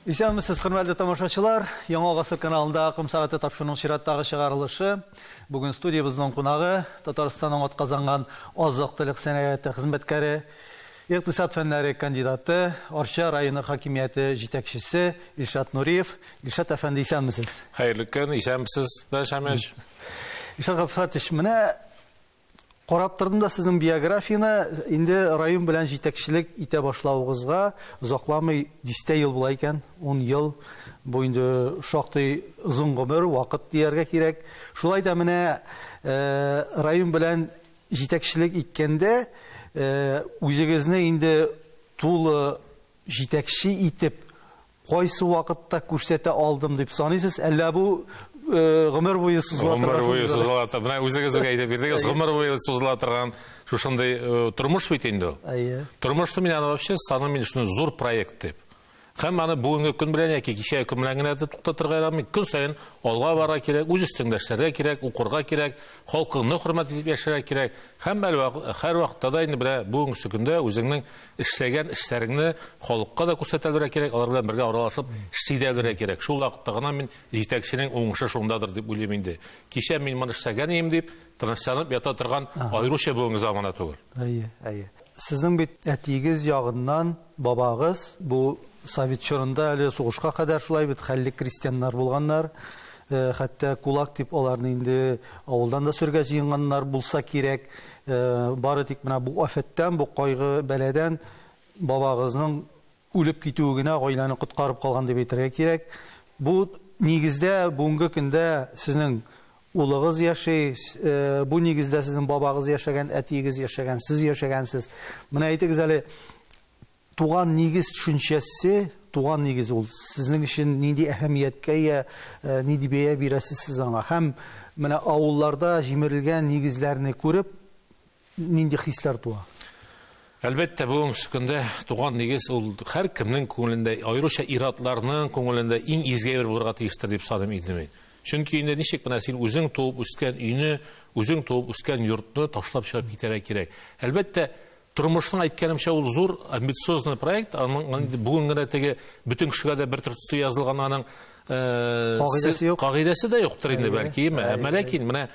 Исәнмесез, хөрмәтле тамашачылар. Яңа гасыр каналында Акым сәгате тапшыруның чираттагы чыгарылышы. Бүген студиябезнең кунагы Татарстанның атказанган азык-төлек сәнәгате хезмәткәре, икътисад фәннәре кандидаты, Арча районы хакимияте җитәкчесе Илшат Нуриев. Илшат әфәнде, исәнмесез. Хәерле көн, исәнмесез, Дәш Әмәч. Илшат Гаффатович, менә Карап тордым да сезнең биографияне, инде район белән җитәкчелек итә башлавыгызга озакламый дистә ел була икән, ун ел. Бу инде шактый озын гомер, вакыт дияргә кирәк. Шулай да менә район белән җитәкчелек иткәндә үзегезне инде тулы җитәкче итеп Кайсы вакытта күрсәтә алдым дип саныйсыз, әллә бу гомер буе сузыла торган? Гомер буе сузыла торган. Менә үзегез үк әйтеп бирдегез, гомер буе сузыла торган шушындый тормыш бит инде ул. Әйе. Тормышны мин аны вообще саныйм инде шуны зур проект дип. Һәм аны бүгенге көн белән яки кичәге көн белән генә дә туктатырга ярамый. Көн саен алга барырга кирәк, үз өстеңдә эшләргә кирәк, укырга кирәк, халкыңны хөрмәт итеп яшәргә кирәк. Һәм һәрвакытта да инде менә бүгенге көндә үзеңнең Эшләгән эшләреңне халыкка да күрсәтә белергә кирәк, алар белән бергә аралашып эшли дә белергә кирәк. Шул вакытта гына мин җитәкченең уңышы шундадыр дип уйлыйм инде. Кичә мин моны эшләгән идем дип, тынычланып ята торган аеруча бүгенге замана түгел. Әйе, әйе. Сезнең бит әтиегез ягыннан бабагыз, бу совет чорында әле сугышка кадәр шулай бит хәлле крестьяннар булганнар. Хәтта кулак дип аларны инде авылдан да сөргә җыенганнар булса кирәк. Бары тик менә бу афәттән, бу кайгы-бәладән бабагызның үлеп китүе генә гаиләне коткарып калган дип әйтергә кирәк. Бу нигездә бүгенге көндә сезнең улыгыз яши, бу нигездә сезнең бабагыз яшәгән, әтиегез яшәгән, сез яшәгәнсез. Менә әйтегез әле, Туган нигез төшенчәсе, туган нигез ул сезнең өчен нинди әһәмияткә ия, нинди бәя бирәсез сез аңа? Һәм менә авылларда җимерелгән нигезләрне күреп, нинди хисләр туа? Әлбәттә, бүгенге көндә туган нигез ул һәркемнең күңелендә, аеруча ир-атларның күңелендә иң изге әйбер булырга тиештер дип саныйм инде мин. Чөнки инде ничек менә син үзең туып үскән өйне, үзең туып үскән йортны ташлап чыгып китәргә кирәк. Әлбәттә, Тормышның әйткәнемчә ул зур амбициозный проект, аның инде бүген генә теге бөтен кешегә дә бер төрлесе язылган аның кагыйдәсе юк. Кагыйдәсе дә юктыр инде бәлки, әмма ләкин менә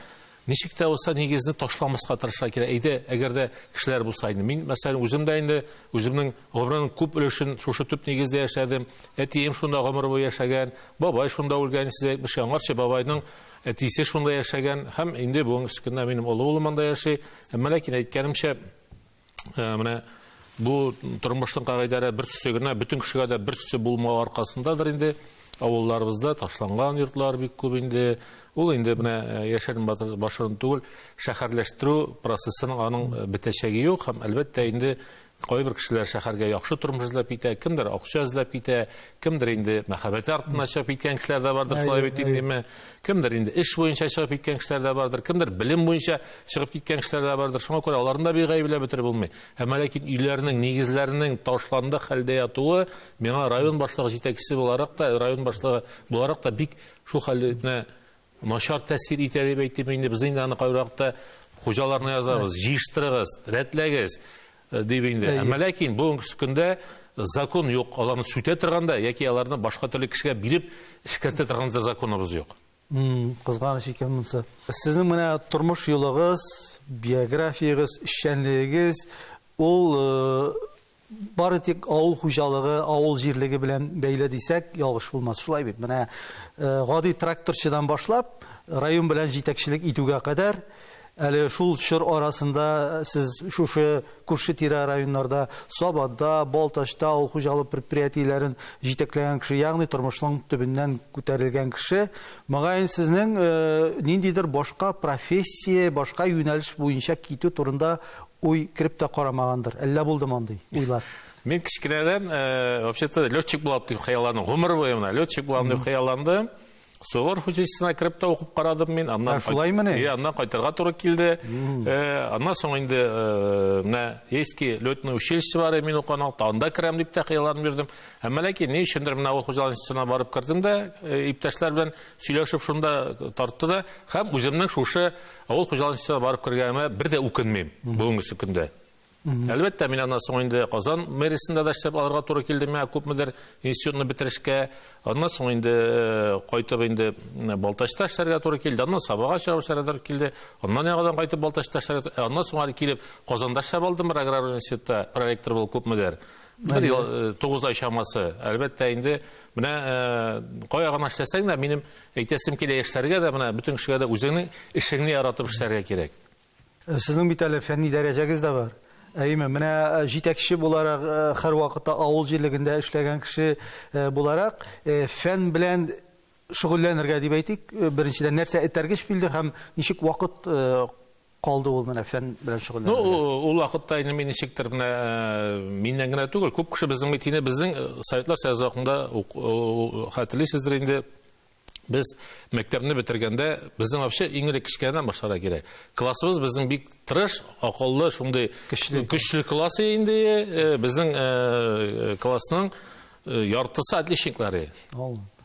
ничек тә булса нигезне ташламаска тырышырга кирәк. Әйдә, әгәр дә кешеләр булса инде. Мин, мәсәлән, үзем дә инде үземнең гомернең күп өлешен шушы төп нигездә яшәдем. Әтием шунда гомер буе яшәгән, бабай шунда үлгән, сез әйтмешли, аңарчы бабайның әтисе шунда яшәгән һәм инде бүгенге көндә минем олы улым анда яши. Әмма ләкин әйткәнемчә, менә бу тормышның кагыйдәләре бер төсле генә, бөтен кешегә дә бер төсле булмау аркасындадыр инде авылларыбызда ташланган йортлар бик күп инде. Ул инде менә яшерен башырын түгел, шәһәрләштерү процессының аның бетәчәге юк һәм әлбәттә инде кайбер кешеләр шәһәргә яхшы тормыш эзләп китә, кемдер акча эзләп китә, кемдер инде мәхәббәте артыннан чыгып киткән кешеләр дә бардыр, шулай бит индеме? Кемдер инде эш буенча чыгып киткән кешеләр дә бардыр, кемдер белем буенча чыгып киткән кешеләр дә бардыр. Шуңа күрә аларны да бик гаепләп бетереп булмый. Әмма ләкин өйләренең нигезләренең ташландык хәлдә ятуы миңа район башлыгы җитәкчесе буларак та, район башлыгы буларак та бик шул хәлне начар тәэсир итә дип әйтим инде. Без инде аны кайбер вакытта хуҗаларына язабыз, җыештырыгыз, рәтләгез дип инде. Әмма ләкин бүгенге көндә закон юк, аларны сүтә торган да яки аларны башка төрле кешегә биреп эшкәртә торган да законыбыз юк. Кызганыч икән монысы. Сезнең менә тормыш юлыгыз, биографиягез, эшчәнлегегез ул бары тик авыл хуҗалыгы, авыл җирлеге белән бәйле дисәк, ялгыш булмас. Шулай бит. Менә гади тракторчыдан башлап, район белән җитәкчелек итүгә кадәр, әле шул чор арасында сез шушы күрше-тирә районнарда, Сабада, Балтачта авыл хуҗалыгы предприятиеләрен җитәкләгән кеше, ягъни тормышның төбеннән күтәрелгән кеше, мөгаен, сезнең ниндидер башка профессия, башка юнәлеш буенча китү турында Уй кереп тә карамагандыр. Әллә булдымы андый уйлар? Мин кечкенәдән, вообще-то, летчик булам дип хыялландым. Гомер буе менә летчик булам дип хыялландым. Суворов училищесына кереп тә укып карадым мин. Аннан Ә, шулаймыни? Иә, аннан кайтырга туры килде. Аннан соң инде менә Ейский летный училище бар, мин укыган вакытта, анда керәм дип тә хыялланып йөрдем. Әмма ләкин ни өчендер менә авыл хуҗалыгы институтына барып кердем дә, иптәшләр белән сөйләшеп шунда тартты да һәм үземнең шушы Авыл хуҗалыгы институтына барып кергәнемә бер дә үкенмим бүгенгесе көндә. Әлбәттә, мин аннан соң инде Казан мэриясендә дә эшләп алырга туры килде миңа күпмедер институтны бетерешкә. Аннан соң инде кайтып инде Балтачта эшләргә туры килде. Аннан Сабага чыгып эшләргә туры килде. Аннан яңадан кайтып Балтачта эшләргә. Аннан соң әле килеп Казанда эшләп алдым бер аграр университетта проректор булып күпмедер. Бер ел, 9 ай чамасы. Әлбәттә инде менә кая гына эшләсәң дә, минем әйтәсем килә яшьләргә дә, менә бөтен кешегә дә үзеңнең эшеңне яратып эшләргә кирәк. Сезнең бит әле фәнни дәрәҗәгез дә бар. Әйеме, менә җитәкче буларак, һәрвакытта авыл җирлегендә эшләгән кеше буларак, фән белән шөгыльләнергә дип әйтик, беренчедән нәрсә этәргеч бирде һәм ничек вакыт калды ул менә фән белән шөгыльләнергә? Ну, ул вакытта инде мин ничектер менә миннән генә түгел, күп кеше безнең бит инде безнең Советлар Союзы вакытында хәтерлисездер инде, без мәктәпне бетергәндә, безнең вообще иң элек кечкенәдән башларга кирәк. Классыбыз безнең бик тырыш, акыллы, шундый көчле, көчле класс инде. Безнең классның яртысы отличниклары.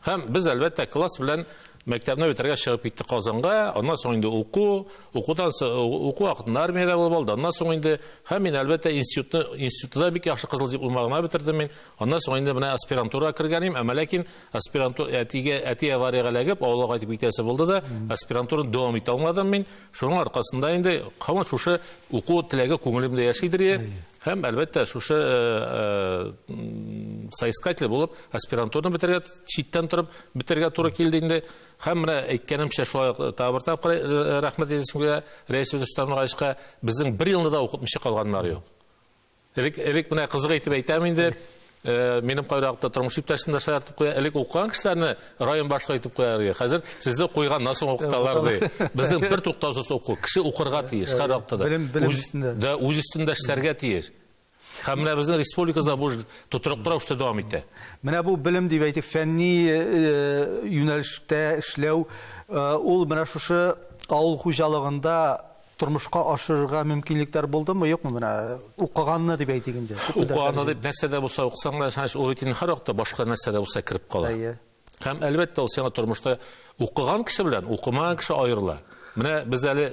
Һәм без, әлбәттә, класс белән мәктәпне бетерергә чыгып киттек Казанга. Аннан соң инде уку, укудан соң, уку вакытында армиядә булып алды. Аннан соң инде һәм мин, әлбәттә, институтны, институтта бик яхшы кызыл дипломга гына бетердем мин. Аннан соң инде менә аспирантурага кергән идем, әмма ләкин аспирантура әтигә, әти авариягә эләгеп, авылга кайтып китәсе булды да, аспирантураны дәвам итә алмадым мин. Шуның аркасында инде һаман шушы уку теләге күңелемдә яшидер. Һәм, әлбәттә, шушы соискатель булып аспирантураны бетерергә, читтән торып бетерергә туры килде инде. Һәм менә әйткәнемчә, шулай ук тагы бер тапкыр рәхмәт әйтәсем килә Рәис Рөстәм Нургалиевичка, безнең бер елны да укытмыйча калганнар юк. Элек, элек менә кызык итеп әйтәм инде, минем кайвакытта тормыш иптәшем дә шаяртып куя, элек укыган кешеләрне район башлыгы итеп куяр иде. Хәзер сезне куйганнан соң укыталар ди. Безнең бер туктаусыз уку. Кеше укырга тиеш һәр вакытта да. Белем, белем өстендә. Да, үз өстендә эшләргә тиеш. Һәм менә безнең республикада бу тотрыклы рәвештә дәвам итә. Менә бу белем дип әйтик, фәнни юнәлештә эшләү, ул менә шушы авыл хуҗалыгында тормышка ашырырга мөмкинлекләр булдымы, юкмы, менә укыганны дип әйтик инде? Укыганны дип нәрсә дә булса укысаң да, ул бит инде һәрвакытта башка нәрсә дә булса кереп кала. Һәм әлбәттә ул сиңа тормышта укыган кеше белән укымаган кеше аерыла. Менә без әле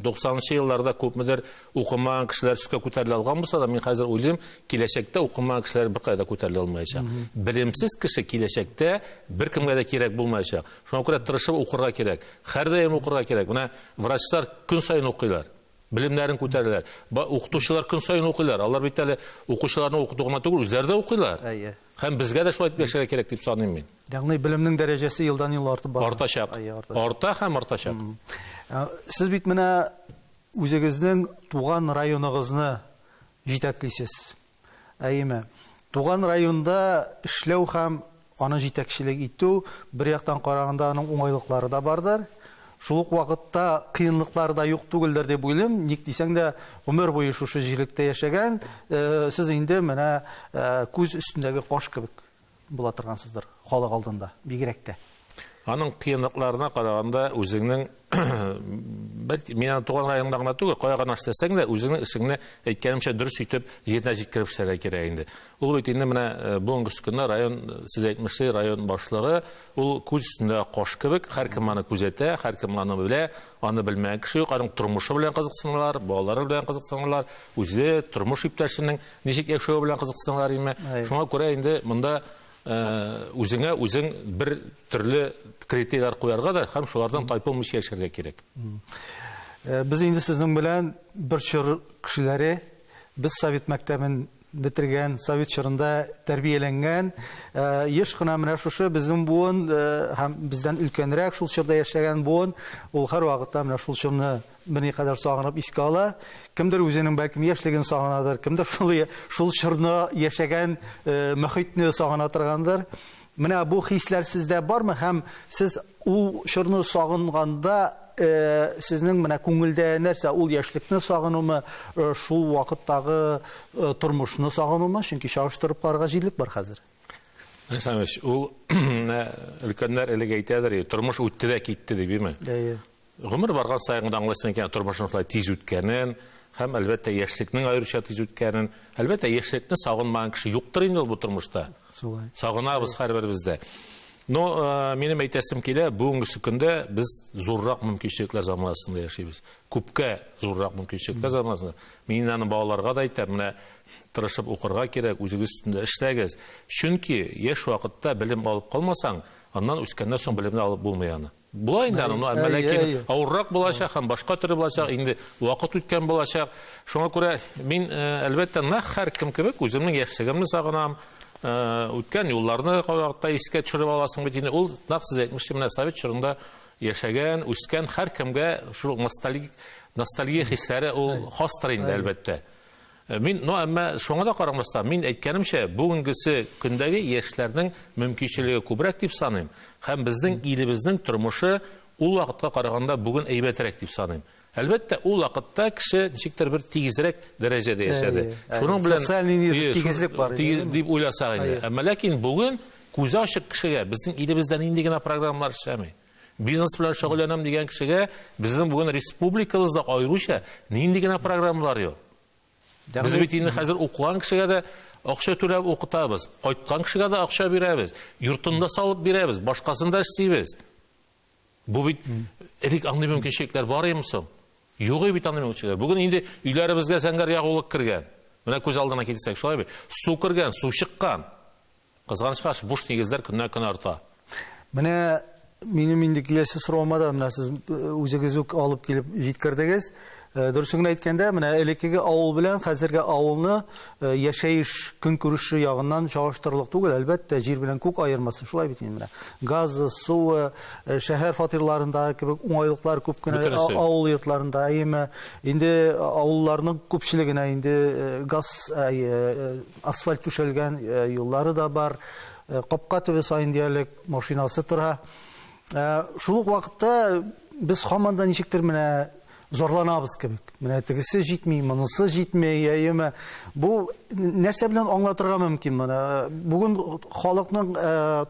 90-нчы елларда күпмедер укымаган кешеләр өскә күтәрелә алган булса да, мин хәзер уйлыйм, киләчәктә укымаган кешеләр беркая да күтәрелә алмаячак. Белемсез кеше киләчәктә беркемгә дә кирәк булмаячак. Шуңа күрә тырышып укырга кирәк. Һәрдаим укырга кирәк. Менә врачлар көн саен укыйлар. Белемнәрен күтәрәләр. Укытучылар көн саен укыйлар. Алар бит әле укучыларны укыту гына түгел, үзләре дә укыйлар. Әйе. Һәм безгә дә шулай итеп яшәргә кирәк дип саныйм мин. Ягъни белемнең дәрәҗәсе елдан-ел артып бара. Артачак. Әйе, артачак. Арта һәм артачак. Сез бит менә үзегезнең туган районыгызны җитәклисез. Әйеме? Туган районда эшләү һәм аны җитәкчелек итү, бер яктан караганда аның уңайлыклары да бардыр. Шул ук вакытта кыенлыклары да юк түгелдер дип уйлыйм. Ник дисәң дә, гомер буе шушы җирлектә яшәгән, сез инде менә күз өстендәге каш кебек була торгансыздыр халык алдында, бигрәк тә. Аның кыенлыкларына караганда үзеңнең бәлки мин аны туган районда гына түгел, кая гына эшләсәң дә, үзеңнең эшеңне әйткәнемчә дөрес итеп җиренә җиткереп эшләргә кирәк инде. Ул бит инде менә бүгенге көндә район, сез әйтмешли, район башлыгы, ул күз өстендә каш кебек, һәркем аны күзәтә, һәркем аны белә, аны белмәгән кеше юк, аның тормышы белән кызыксыналар, балалары белән кызыксыналар, үзе тормыш иптәшенең ничек яшәве белән кызыксыналар инде. Шуңа күрә инде монда үзеңә үзең бер төрле критерийлар куярга да һәм шулардан тайпылмыйча яшәргә кирәк. Без инде сезнең белән бер чор кешеләре, без совет мәктәбен бетергән, совет чорында тәрбияләнгән, еш кына менә шушы безнең буын һәм бездән өлкәнрәк шул чорда яшәгән буын, ул һәрвакытта менә шул чорны берникадәр сагынып искә ала. Кемдер үзенең бәлкем яшьлеген сагынадыр, кемдер шул чорны яшәгән мөхитне сагына торгандыр. Менә бу хисләр сездә бармы һәм сез ул чорны сагынганда сезнең менә күңелдә нәрсә, ул яшьлекне сагынумы, шул вакыттагы тормышны сагынумы? Чөнки чагыштырып карарга җирлек бар хәзер. Александрович, ул өлкәннәр элек әйтәдер, тормыш үтте дә китте дип, әйеме? Әйе. Гомер барган саен гына аңлыйсың икән, тормышның шулай тиз үткәнен, һәм әлбәттә яшьлекнең аеруча тиз үткәнен. Әлбәттә, яшьлекне сагынмаган кеше юктыр инде ул бу тормышта. Шулай. Сагынабыз һәрберебез дә. Но минем әйтәсем килә, бүгенгесе көндә без зуррак мөмкинчелекләр заманасында яшибез. Күпкә зуррак мөмкинчелекләр заманасында. Мин аны балаларга да әйтәм, менә тырышып укырга кирәк, үзегез өстендә эшләгез. Чөнки яшь вакытта белем алып калмасаң, аннан үскәннән соң белемне алып булмый аны. Була инде аны, әмма ләкин авыррак булачак һәм башка төрле булачак, инде вакыт үткән булачак. Шуңа күрә мин, әлбәттә, нәкъ һәркем кебек үземнең яшьлегемне сагынам, үткән юлларны кайвакытта искә төшереп аласың бит инде. Ул нәкъ сез әйтмешли, менә совет чорында яшәгән, үскән һәркемгә шул ностальгик, ностальгия хисләре ул хастыр инде, әлбәттә. Мин, ну, әмма шуңа да карамастан, мин әйткәнемчә, бүгенгесе көндәге яшьләрнең мөмкинчелеге күбрәк дип саныйм, һәм безнең илебезнең тормышы ул вакытка караганда бүген әйбәтрәк дип саныйм. Әлбәттә, ул вакытта кеше ничектер бер тигезрәк дәрәҗәдә яшәде. Шуның белән социальный тигезлек бар иде, дип уйласак инде. Әмма ләкин бүген күзе ачык кешегә безнең илебездә нинди генә программалар эшләми. Бизнес белән шөгыльләнәм дигән кешегә безнең бүген республикабызда аеруча нинди генә программалар юк. Без бит инде хәзер укыган кешегә дә акча түләп укытабыз, кайткан кешегә дә акча бирәбез, йортын да салып бирәбез, башкасын да эшлибез. Бу бит элек андый мөмкинчелекләр бар идеме соң? Юк бит андый мөмкинчелекләр. Бүген инде өйләребезгә зәңгәр ягулык кергән. Менә күз алдына китерсәк, шулай бит. Су кергән, су чыккан. Кызганычка каршы, буш нигезләр көннән-көн арта. Менә минем инде киләсе соравыма да менә сез үзегез үк алып килеп җиткердегез. Дөресен генә әйткәндә, менә элеккеге авыл белән хәзерге авылны яшәеш, көнкүреше ягыннан чагыштырырлык түгел, әлбәттә, җир белән күк аермасы, шулай бит инде менә. Газы, суы, шәһәр фатирларындагы кебек уңайлыклар күп кенә авыл йортларында, әйеме? Инде авылларның күпчелегенә инде газ, асфальт түшәлгән юллары да бар. Капка төбе саен диярлек машинасы тора. Шул ук вакытта без һаман да ничектер менә зарланабыз кебек. Менә тегесе җитми, монысы җитми, әйеме? Бу нәрсә белән аңлатырга мөмкин моны? Бүген халыкның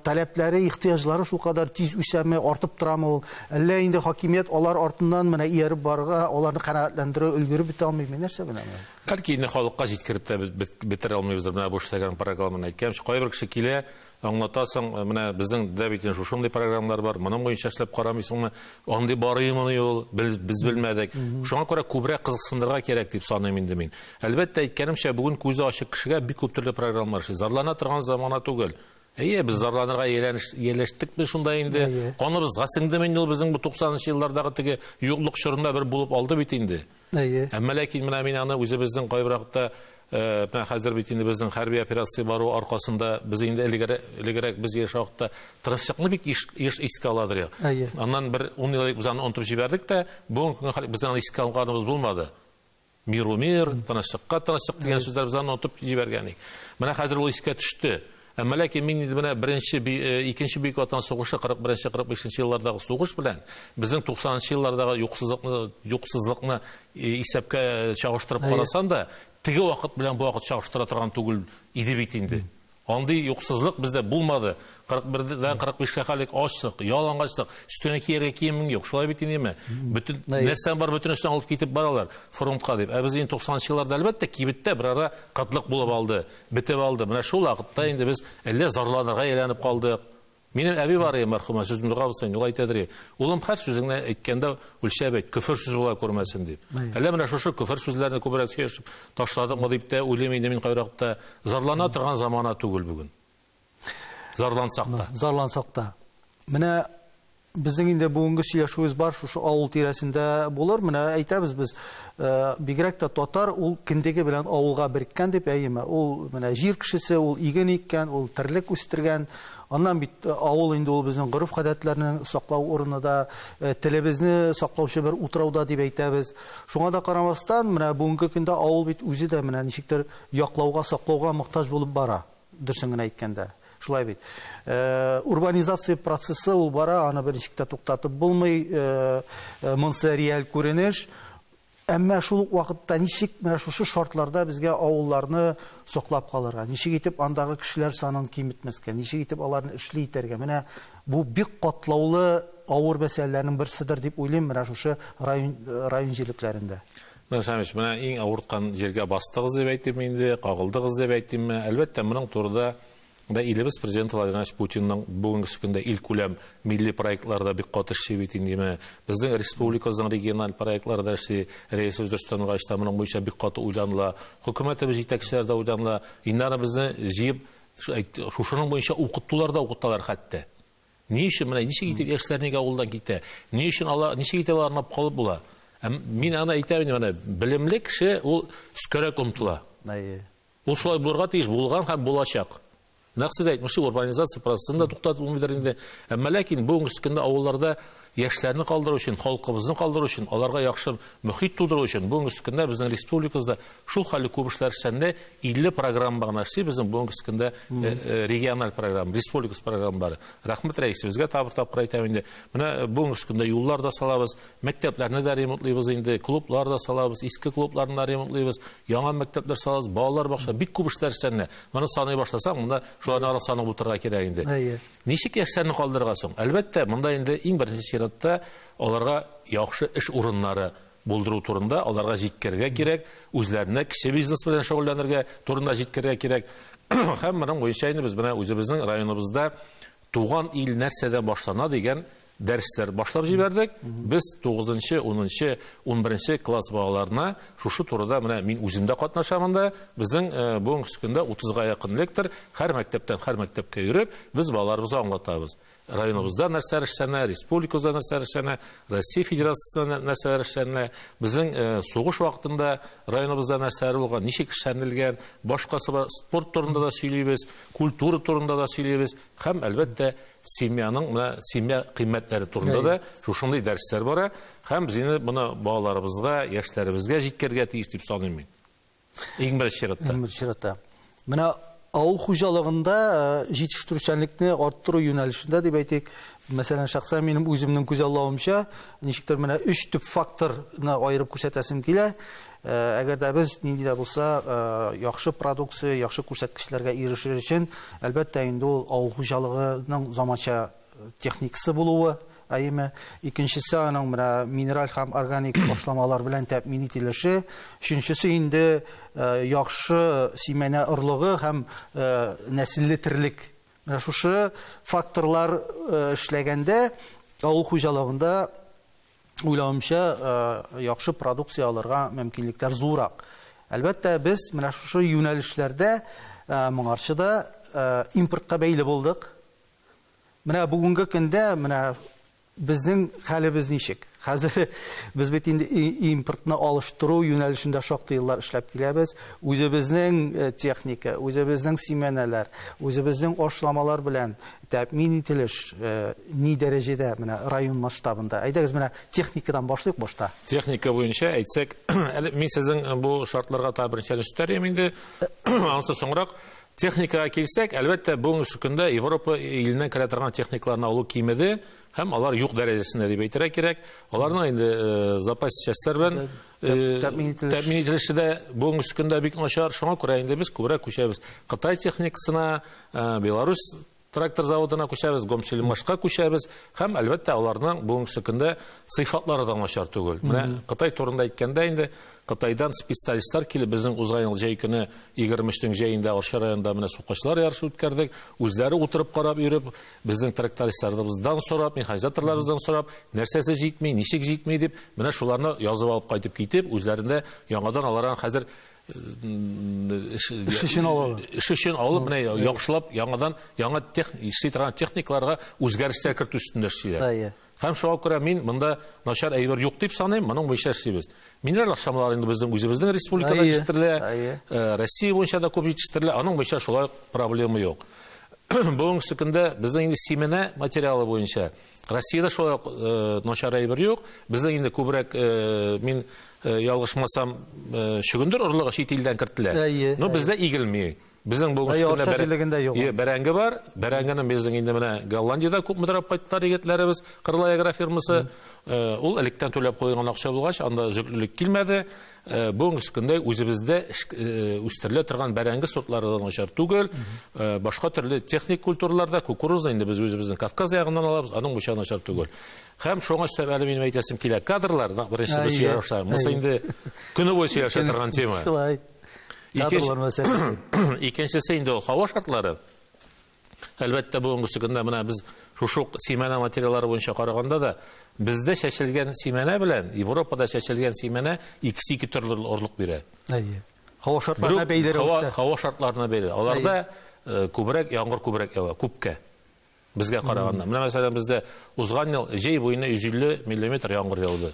таләпләре, ихтыяҗлары шулкадәр тиз үсәме, артып торамы ул? Әллә инде хакимият алар артыннан менә ияреп барырга, аларны канәгатьләндерү өлгереп бетә алмыймы? Нәрсә белән? Бәлки инде халыкка җиткереп тә бетерә алмыйбыздыр, менә бу эшләгән программаны әйткәнчә. Кайбер кеше килә, аңлатасың, менә безнең дә бит инде шушындый программалар бар, моның буенча эшләп карамыйсыңмы? Андый барыймыни ул, без, без белмәдек. Шуңа күрә күбрәк кызыксындырырга кирәк дип саныйм инде мин. Әлбәттә, әйткәнемчә, бүген күзе ачык кешегә бик күп төрле программалар эшли. Зарлана торган замана түгел. Әйе, без зарланырга ияләштек без шунда инде. Каныбызга сеңдеме инде ул безнең бу 90 еллардагы теге юклык чорында бер булып алды бит инде. Әйе. Әмма ләкин менә мин аны үзебезнең кайбер вакытта менә хәзер бит инде безнең хәрби операция бару аркасында без инде элегерәк без яшь вакытта тырышлыкны бик еш, еш искә аладыр. Әйе. Аннан бер 10 ел элек без аны онытып җибәрдек тә, бүгенге көнгә хәтле безнең аны искә алганыбыз булмады. Миру мир, тынычлыкка тынычлык дигән сүзләр без аны онытып җибәргән идек. Менә хәзер ул искә төште. Әмма ләкин мин инде менә беренче, икенче Бөек Ватан сугышы 41-45 еллардагы сугыш белән безнең 90 еллардагы юксызлыкны, юксызлыкны исәпкә чагыштырып карасам да, теге вакыт белән бу вакыт чагыштыра торган түгел иде бит инде. Андый юксызлык бездә булмады. 41-дән 45-кә хәлек ачлык, ялангачлык, өстеңә кияргә киемең юк. Шулай бит инде. Бөтен нәрсәң бар, бөтенесен алып китеп баралар фронтка дип. Ә без инде 90 елларда әлбәттә кибеттә бер ара кытлык булып алды, бетеп алды. Менә шул вакытта инде без әллә зарланырга әйләнеп калдык. Минем әби бар иде, мәрхүмә, сүзем дога булсын, ул әйтәдер иде. Улым, һәр сүзеңне әйткәндә үлчәп әйт, көфер сүз була күрмәсен дип. Әллә менә шушы көфер сүзләрне күбрәк сөйләшеп ташладыкмы дип тә уйлыйм инде мин кайвакытта. Зарлана торган замана түгел бүген. Зарлансак та. Зарлансак та. Менә безнең инде бүгенге сөйләшүебез бар, шушы авыл тирәсендә булыр. Менә әйтәбез без, бигрәк тә татар ул кендеге белән авылга береккән дип, әйеме? Ул менә җир кешесе, ул иген иккән, ул терлек үстергән. Аннан бит авыл инде ул безнең гореф-гадәтләрне саклау урыны да, телебезне саклаучы бер утрау да дип әйтәбез. Шуңа да карамастан, менә бүгенге көндә авыл бит үзе дә менә ничектер яклауга, саклауга мохтаҗ булып бара, дөресен генә әйткәндә. Шулай бит. Урбанизация процессы ул бара, аны берничек тә туктатып булмый, монысы реаль күренеш. Әмма шул ук вакытта ничек менә шушы шартларда безгә авылларны саклап калырга, ничек итеп андагы кешеләр санын киметмәскә, ничек итеп аларны эшле итәргә? Менә бу бик катлаулы, авыр мәсьәләләрнең берседер дип уйлыйм менә шушы район, район җирлекләрендә. Менә Шамилович, менә иң авырткан җиргә бастыгыз дип әйтим инде, кагылдыгыз дип әйтимме? Әлбәттә, моның турыда Монда илебез президенты Владимир Владимирович Путинның бүгенге көндә илкүләм милли проектлары да бик каты эшли бит инде. Менә безнең республикабызның региональ проектлары да эшли. Рәисебез Рөстәм Нургалиевич та моның буенча бик каты уйланыла. Хөкүмәтебез җитәкчеләре дә уйланыла. Инде аны безне җыеп шушының буенча укытулар да укыталар хәтта. Ни өчен менә ничек итеп яшьләр нигә авылдан китә? Ни өчен алар ничек итеп аларны алып калып була? Ә мин аны әйтәм инде менә белемле кеше ул өскәрәк омтыла. Әйе. Ул шулай булырга тиеш, булган һәм булачак. Нәкъ сез әйтмешли, урбанизация процессын да туктатып булмыйдыр инде. Әмма ләкин бүгенге көндә авылларда яшьләрне калдыру өчен, халкыбызны калдыру өчен, аларга яхшы мөхит тудыру өчен бүгенге көндә безнең республикабызда шул хәлле күп эшләр эшләнде. 50 программа гына эшли безнең бүгенге көндә региональ программа, республика программалары. Рәхмәт рәисебезгә тагы бер тапкыр әйтәм инде. Менә бүгенге көндә юллар да салабыз, мәктәпләрне дә ремонтлыйбыз инде, клублар да салабыз, иске клубларны да ремонтлыйбыз, яңа мәктәпләр салабыз, балалар бакча, бик күп эшләр эшләнә. Моны саный башласаң, монда шуларны ары санап утырырга кирәк инде. Әйе. Ничек яшьләрне калдырырга соң? Әлбәттә, монда инде иң беренче чиратта аларга яхшы эш урыннары булдыру турында аларга җиткерергә кирәк, үзләренә кече бизнес белән шөгыльләнергә турында җиткерергә кирәк. Һәм моның буенча инде без менә үзебезнең районыбызда туган ил нәрсәдән башлана дигән дәресләр башлап җибәрдек. Без 9-нчы, 10-нчы, 11-нче класс балаларына шушы турыда менә мин үзем дә катнашам анда. Безнең бүгенге көндә 30-га якын лектор һәр мәктәптән һәр мәктәпкә йөреп, без балаларыбызга аңлатабыз. Районыбызда нәрсәләр эшләнә, республикабызда нәрсәләр эшләнә, Россия Федерациясендә нәрсәләр эшләнә, безнең сугыш вакытында районыбызда нәрсәләр булган, ничек эшләнелгән, башкасы бар, спорт турында да сөйлибез, культура турында да сөйлибез һәм, әлбәттә, семьяның менә семья кыйммәтләре турында да шушындый дәресләр бара һәм без инде моны балаларыбызга, яшьләребезгә җиткерергә тиеш дип саныйм мин. Иң беренче чиратта. Иң беренче чиратта. Менә авыл хуҗалыгында җитештерүчәнлекне арттыру юнәлешендә дип әйтик, мәсәлән, шәхсән минем үземнең күзаллавымча, ничектер менә өч төп факторны аерып күрсәтәсем килә. Әгәр дә без нинди дә булса яхшы продукция, яхшы күрсәткечләргә ирешер өчен, әлбәттә, инде ул авыл хуҗалыгының заманча техникасы булуы, әйеме. Икенчесе аның менә минераль һәм органик ашламалар белән тәэмин ителеше. Өченчесе инде яхшы симәнә орлыгы һәм нәселле терлек. Менә шушы факторлар эшләгәндә авыл хуҗалыгында уйлавымча яхшы продукция алырга мөмкинлекләр зуррак. Әлбәттә, без менә шушы юнәлешләрдә моңарчы да импортка бәйле булдык. Менә бүгенге көндә менә безнең хәлебез ничек? Хәзер без бит инде импортны алыштыру юнәлешендә шактый еллар эшләп киләбез. Үзебезнең техника, үзебезнең симәнәләр, үзебезнең ашламалар белән тәэмин ителеш ни дәрәҗәдә менә район масштабында? Әйдәгез менә техникадан башлыйк башта. Техника буенча әйтсәк, әле мин сезнең бу шартларга тагы берничә өстәр идем инде. Анысы соңрак. Техникага килсәк, әлбәттә, бүгенге көндә Европа иленнән керә торган техникаларны алу кимеде һәм алар юк дәрәҗәсендә дип әйтергә кирәк. Аларның инде запас частьләр белән тәэмин ителеше дә бүгенге көндә бик начар. Шуңа күрә инде без күбрәк күчәбез Кытай техникасына, Беларусь трактор заводына күчәбез, Гомсельмашка күчәбез һәм әлбәттә аларның бүгенге көндә сыйфатлары да начар түгел. Менә Кытай турында әйткәндә инде Кытайдан специалистлар килеп безнең узган ел җәй көне 23 җәендә Арча районында менә сукачылар ярышы үткәрдек. Үзләре утырып карап йөреп, безнең трактористларыбыздан сорап, механизаторларыбыздан сорап, нәрсәсе җитми, ничек җитми дип, менә шуларны язып алып кайтып китеп, үзләрендә яңадан аларны хәзер эш өчен алалар. Эш өчен алып, менә яхшылап яңадан яңа эшли торган техникаларга үзгәрешләр кертү өстендә эшлиләр. Әйе. Һәм шуңа күрә мин монда начар әйбер юк дип саныйм, моның буенча эшлибез. Минераль ашламалар инде безнең үзебезнең республикада җитештерелә, Россия буенча да күп җитештерелә, аның буенча шулай ук проблема юк. Бүгенге көндә безнең инде семена материалы буенча Россиядә шулай ук начар әйбер юк. Безнең инде күбрәк, мин ялгышмасам, чөгендер орлыгы чит илдән кертелә. Но бездә игелми. Безнең бүгенге Әйе, көндә Арча җирлегендә юк. Бәрәңге бар. Бәрәңгене безнең инде менә Голландиядә күпмедер алып кайттылар егетләребез, Кырлай агрофирмасы. Ул электән түләп куелган акча булгач, анда өзеклелек килмәде. Бүгенге көндә үзебездә үстерелә торган бәрәңге сортлары да начар түгел. Башка төрле техник культураларда кукурузны инде без үзебезнең Кавказ ягыннан алабыз, аның буенча начар түгел. Һәм шуңа өстәп әле минем әйтәсем килә, кадрлар, беренче без сөйләшә башлыйбыз. Монысы инде көне буе сөйләшә торган тема. Шулай. Кадрлар мәсьәләсе. Икенчесе инде ул һава шартлары. Әлбәттә, бүгенге көндә менә без шушы ук симәнә материаллары буенча караганда да, бездә чәчелгән симәнә белән Европада чәчелгән симәнә икесе ике төрле орлык бирә. Әйе. Һава шартларына бәйле рәвештә. Һава шартларына бәйле. Аларда күбрәк яңгыр күбрәк ява, күпкә. Безгә караганда. Менә мәсәлән, бездә узган ел җәй буена 150 миллиметр яңгыр яуды.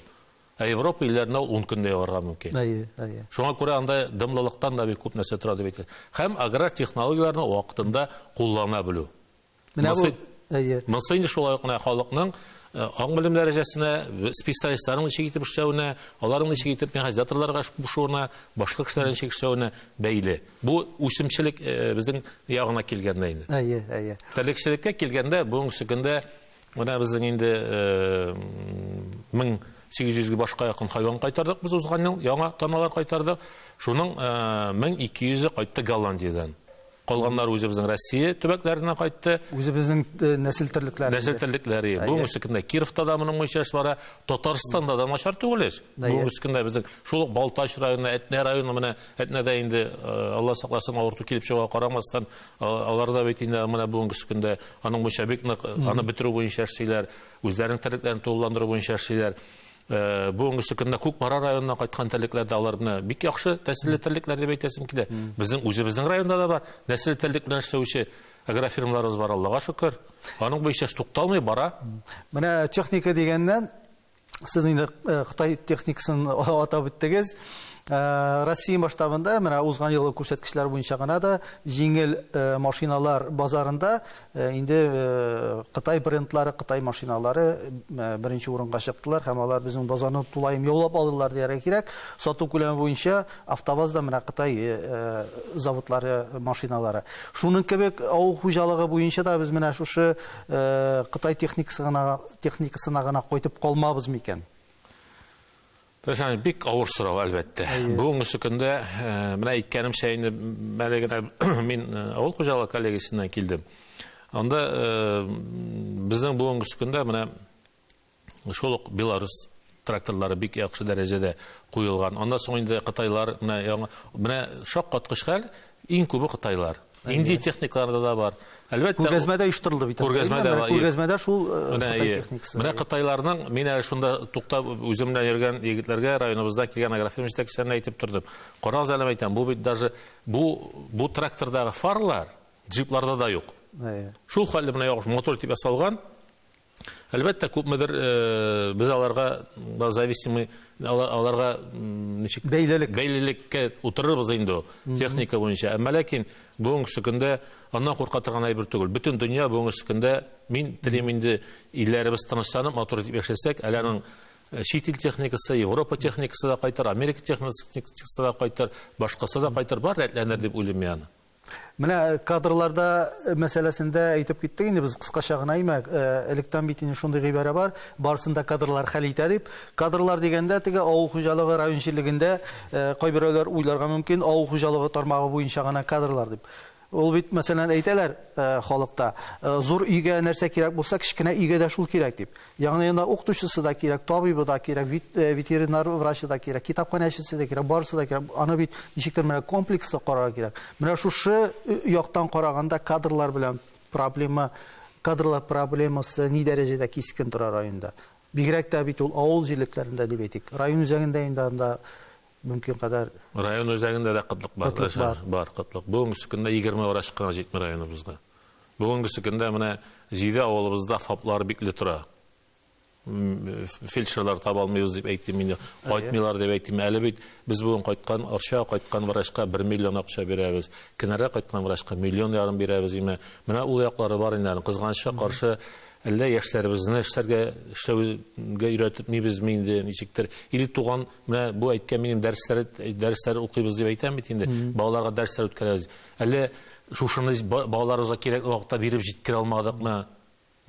Ә Европа илләрендә ул 10 көндә яварга мөмкин. Әйе, әйе. Шуңа күрә анда дымлылыктан да бик күп нәрсә тора дип әйтә. Һәм аграр технологияләрне вакытында куллана белү. Менә бу, әйе. Монысы инде шулай ук менә халыкның аң-белем дәрәҗәсенә, специалистларның ничек итеп эшләвенә, аларның ничек итеп механизаторларга кушуына, башка кешеләрнең ничек эшләвенә бәйле. Бу үсемчелек безнең ягына килгәндә инде. Әйе, әйе. Терлекчелеккә килгәндә, бүгенге көндә менә безнең инде 1800 башка якын хайван кайтардык без узган ел, яңа таналар кайтардык. Шуның 1200-е кайтты Голландиядән. Калганнары үзебезнең Россия төбәкләреннән кайтты. Үзебезнең нәсел терлекләре. Нәсел терлекләре. Бүгенге көндә Кировта да моның буенча эш бара, Татарстанда да начар түгел эш. Бүгенге көндә безнең шул ук Балтач районы, Әтнә районы, менә Әтнәдә инде Алла сакласын, авырту килеп чыгуга карамастан, аларда бит инде менә бүгенге көндә аның буенча бик нык аны бетерү буенча эшлиләр, үзләренең терлекләрен тулыландыру буенча эшлиләр. Бүгенге көндә Кукмара районыннан кайткан терлекләр дә алар менә бик яхшы нәселле терлекләр дип әйтәсем килә. Безнең үзебезнең районда да бар нәселле терлек белән эшләүче агрофирмаларыбыз бар, Аллага шөкер. Аның буенча эш тукталмый бара. Менә техника дигәннән, сез инде Кытай техникасын атап үттегез. Россия масштабында менә узган елгы күрсәткечләр буенча гына да җиңел машиналар базарында инде Кытай брендлары, Кытай машиналары беренче урынга чыктылар һәм алар безнең базарны тулаем яулап алдылар дияргә кирәк. Сату күләме буенча АвтоВАЗда менә Кытай заводлары машиналары. Шуның кебек авыл хуҗалыгы буенча да без менә шушы Кытай техникасына гына кайтып калмабыз микән? Мәсәлән, бик авыр сорау, әлбәттә. Бүгенге көндә, менә әйткәнемчә инде, әле генә мин авыл хуҗалыгы коллегиясеннән килдем. Анда безнең бүгенге көндә менә шул ук Беларус тракторлары бик яхшы дәрәҗәдә куелган. Аннан соң инде Кытайлар, менә яңа, менә шаккаткыч хәл, иң күбе Кытайлар. Индия техникалары да бар. Әлбәттә, күргәзмәдә оештырылды бит. Күргәзмәдә бар. Күргәзмәдә шул Кытай техникасы. Менә Кытайларның, мин әле шунда туктап үзем белән йөргән егетләргә, районыбызда килгән агрофирма җитәкчеләренә әйтеп тордым. Карагыз әле, әйтәм, бу бит даже бу трактордагы фарлар джипларда да юк. Шул хәлле менә яхшы мотор дип ясалган. Әлбәттә, күпмедер без аларга зависимый, аларга ничек бәйлелек бәйлелеккә утырырбыз инде техника буенча. Әмма ләкин бүгенге көндә аннан курка торган әйбер түгел. Бөтен дөнья бүгенге көндә, мин телим инде, илләребез тынычланып, матур итеп яшәсәк, әле аның чит ил техникасы, Европа техникасы да кайтыр, Америка техникасы да кайтыр, башкасы да кайтыр, бар рәтләнер дип уйлыйм мин аны. Менә кадрларда мәсьәләсендә әйтеп киттек инде без кыскача гына, әйме, электән бит инде шундый гыйбарә бар, барысын да кадрлар хәл итә дип. Кадрлар дигәндә теге авыл хуҗалыгы район җирлегендә кайберәүләр уйларга мөмкин, авыл хуҗалыгы тармагы буенча гына кадрлар дип. Ул бит, мәсәлән, әйтәләр халыкта, зур өйгә нәрсә кирәк булса, кечкенә өйгә дә шул кирәк дип. Ягъни анда укытучысы да кирәк, табибы да кирәк, ветеринар врачы да кирәк, китапханәчесе дә кирәк, барысы да кирәк. Аны бит ничектер менә комплекслы карарга кирәк. Менә шушы яктан караганда кадрлар белән проблема, кадрлар проблемасы ни дәрәҗәдә кискен тора районда? Бигрәк тә бит ул авыл җирлекләрендә дип әйтик. Район үзәгендә инде анда мөмкин кадәр Район үзәгендә дә кытлык бар. Кытлык бар. Бар кытлык. Бүгенге көндә 20 врач кына җитми районыбызга. Бүгенге көндә менә 7 авылыбызда ФАПлар бикле тора. Фельдшерлар таба алмыйбыз дип әйттем инде. Кайтмыйлар дип әйттем. Әле бит без бүген кайткан Арча кайткан врачка 1 миллион акча бирәбез. Кенәргә кайткан врачка миллион ярым бирәбез име. Менә ул яклары бар инде. Кызганычка каршы әллә яшьләребезне эшләргә, эшләүгә өйрәтмибезме инде ничектер. Или туган, менә бу әйткән минем дәресләр, дәресләр укыйбыз дип әйтәм бит инде. Балаларга дәресләр үткәрәбез. Әллә шушыны балаларыбызга кирәк вакытта биреп җиткерә алмадыкмы?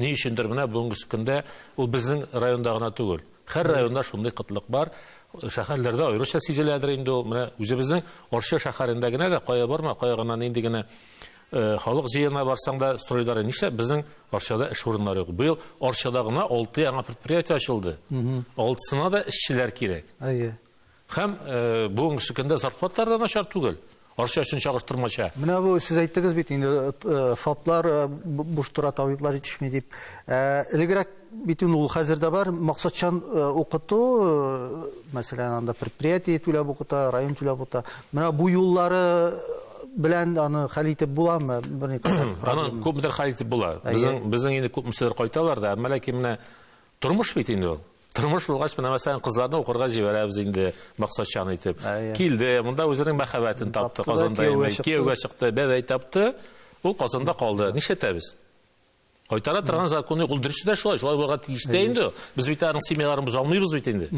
Ни өчендер менә бүгенге көндә ул безнең районда гына түгел. Һәр районда шундый кытлык бар. Шәһәрләрдә аеруча сизеләдер инде ул. Менә үзебезнең Арча шәһәрендә генә дә кая барма, кая гына нинди генә халык җыенына барсаң да стройдары нишләп безнең Арчада эш урыннары юк. Быел Арчада гына 6 яңа предприятие ачылды. Алтысына да эшчеләр кирәк. Әйе. Һәм бүгенге көндә зарплаталар да начар түгел. Арча өчен чагыштырмача. Менә бу сез әйттегез бит инде, ФАПлар буш тора, табиблар җитешми дип. Элегрәк бит инде ул хәзер дә бар, максатчан укыту, мәсәлән, анда предприятие түләп укыта, район түләп укыта. Менә бу юллары белән аны хәл итеп буламы? Берникадәр Аны күпмедер хәл итеп була. Безнең инде күпмеседер кайталар да, әмма ләкин менә тормыш бит инде ул. Тормыш булгач, менә мәсәлән, кызларны укырга җибәрәбез инде максатчан итеп. Килде, монда үзенең мәхәббәтен тапты, Казанда кияүгә чыкты, бәбәй тапты. Ул Казанда калды. Нишләтәбез? Кайтара торган закон юк. Ул дөресе дә шулай, шулай булырга тиеш тә инде. Без бит аның семьяларын боза алмыйбыз бит инде.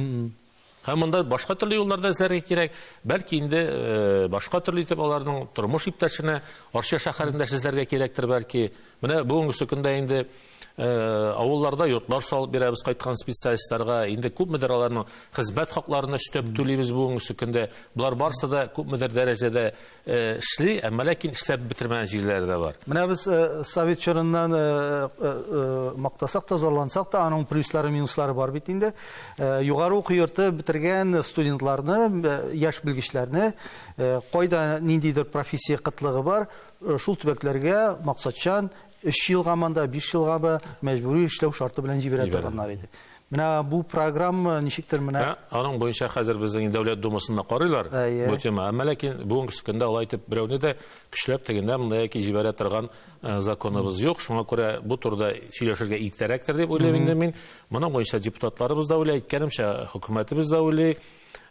Һәм монда башка төрле юллар да эзләргә кирәк. Бәлки инде башка төрле итеп аларның тормыш иптәшенә Арча шәһәрендә эзләргә кирәктер бәлки. Менә бүгенге көндә инде авылларда йортлар салып бирәбез кайткан специалистларга. Инде күпмедер аларның хезмәт хакларын өстәп түлибез бүгенге көндә. Болар барысы да күпмедер дәрәҗәдә эшли, әмма ләкин эшләп бетермәгән җирләре дә бар. Менә без совет чорыннан мактасак та, зарлансак та, аның плюслары, минуслары бар бит инде. Югары уку йорты бетергән студентларны, яшь белгечләрне, кайда ниндидер профессия кытлыгы бар, шул төбәкләргә максатчан 3 елга монда, 5 елгамы мәҗбүри эшләү шарты белән җибәрә торганнар иде. Менә бу программа ничектер менә. Аның буенча хәзер безнең Дәүләт Думасында карыйлар бу тема. Әмма ләкин бүгенге көндә алай итеп берәүне дә көчләп тегендә монда яки җибәрә торган законыбыз юк. Шуңа күрә бу турыда сөйләшергә иртәрәктер дип уйлыйм инде мин. Моның буенча депутатларыбыз да уйлый, әйткәнемчә, хөкүмәтебез дә уйлый.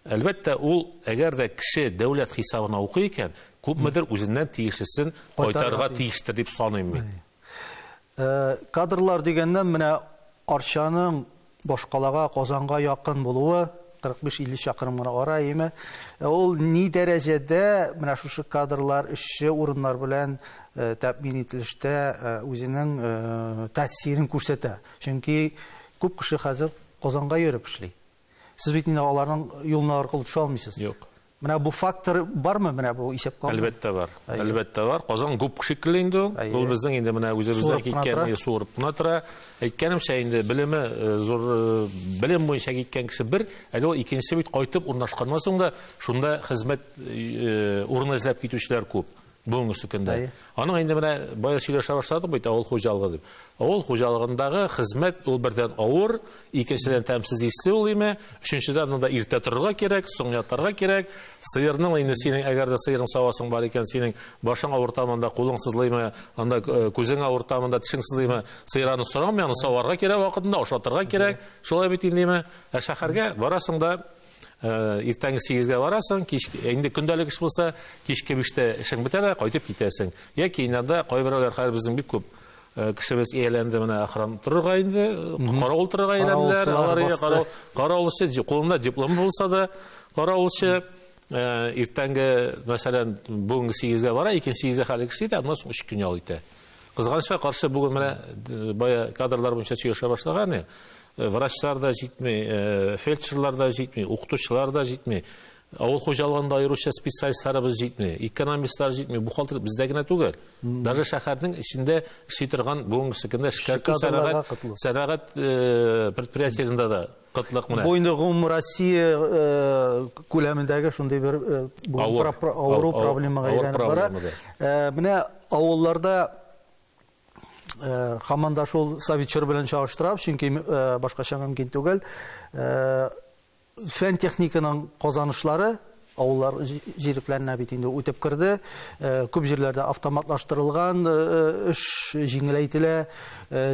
Әлбәттә, ул әгәр дә кеше дәүләт хисабына укый икән, күпмедер үзеннән тиешлесен кайтарырга тиештер дип саныйм мин. Кадрлар дигәннән, менә Арчаның башкалага, Казанга якын булуы, 45-50 чакрым гына ара, әйеме? Ул ни дәрәҗәдә менә шушы кадрлар, эшче урыннар белән тәэмин ителештә үзенең тәэсирен күрсәтә? Чөнки күп кеше хәзер Казанга йөреп эшли. Сез бит инде аларның юлына аркылы төшә алмыйсыз. Юк. Менә бу фактор бармы, менә бу исәпкә алынмы? Әлбәттә бар. Әлбәттә бар. Казан гуп шикелле инде ул. Ул безнең инде менә үзебездән киткән, суырып кына тора. Әйткәнемчә инде белеме зур, белем буенча киткән кеше бер, әле ул икенчесе бит кайтып урнашканнан соң да шунда хезмәт урыны эзләп китүчеләр күп. Бүгенге көндә. Аның инде менә бая сөйләшә башладык бит авыл хуҗалыгы дип. Авыл хуҗалыгындагы хезмәт ул бердән авыр, икенчедән тәмсез исле ул име, өченчедән монда иртә торырга кирәк, соң ятарга кирәк. Сыерның инде синең әгәр дә сыерың савасың бар икән, синең башың авырта монда, кулың сызлыймы, анда күзең авырта монда, тешең сызлыймы, сыер аны сорамый, аны саварга кирәк вакытында, ашатырга кирәк. Шулай бит инде име. Ә шәһәргә барасың да иртәнге 8-гә барасың, кич, инде көндәлек эш булса, кичке 5-тә эшең бетә дә кайтып китәсең. Яки инде кайберәүләр хәзер безнең бик күп кешебез ияләнде менә охрана торырга инде, каравыл торырга ияләнделәр. Алар каравылчы, кулында диплом булса да, каравылчы иртәнге, мәсәлән, бүгенге 8-гә бара, икенче 8-гә хәле кеше итә, аннан соң 3 көн ял итә. Кызганычка каршы бүген менә бая кадрлар буенча сөйләшә башлаган идек. Врачлар да җитми, фельдшерлар да җитми, укытучылар да җитми, авыл хуҗалыгында аеруча специалистларыбыз җитми, экономистлар җитми, бухгалтер бездә генә түгел. Даже шәһәрнең эчендә эшли торган бүгенге көндә эшкәртү сәнәгать предприятиеләрендә дә кытлык менә. Бу инде гомум Россия күләмендәге шундый бер авыру проблемага әйләнеп бара. Менә авылларда һаман да шул совет чоры белән чагыштырам, чөнки башкача мөмкин түгел. Фән техниканың казанышлары авыллар җирлекләренә бит инде үтеп керде. Күп җирләрдә автоматлаштырылган эш җиңеләйтелә.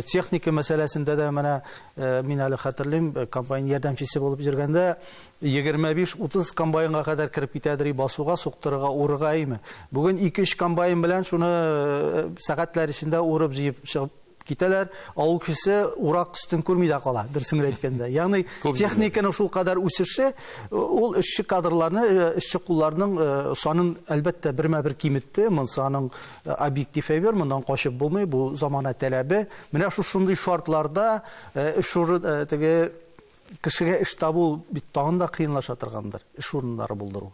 Техника мәсьәләсендә дә менә мин әле хәтерлим, комбайн ярдәмчесе булып йөргәндә 25-30 комбайнга кадәр кереп китәдер басуга, суктырырга, урырга име. Бүген 2-3 комбайн белән шуны сәгатьләр эчендә урып җыеп чыгып китәләр. Авыл кешесе урак өстен күрми дә кала, дөресен әйткәндә. Ягъни техниканың шул кадәр үсеше, ул эшче кадрларны, эшче кулларның санын әлбәттә бермә-бер киметте. Монысы аның объектив әйбер, моннан качып булмый, бу замана таләбе. Менә шушындый шартларда эш урын теге кешегә эш табу бит тагын да кыенлаша торгандыр, эш урыннары булдыру.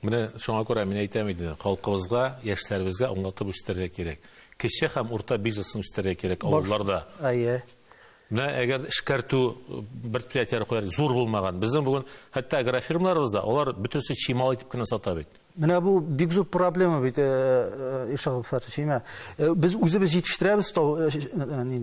Менә шуңа күрә мин әйтәм инде, халкыбызга, яшьләребезгә аңлатып үстерергә кирәк. Кече һәм урта бизнесны үстерергә кирәк авылларда. Әйе. Менә әгәр эшкәртү предприятиеләре куяр, зур булмаган. Безнең бүген хәтта агрофирмаларыбызда алар бөтенесе чимал итеп кенә сата бит. Менә бу бик зур проблема бит, Илшат Габдфатович, әйме? Без үзебез җитештерәбез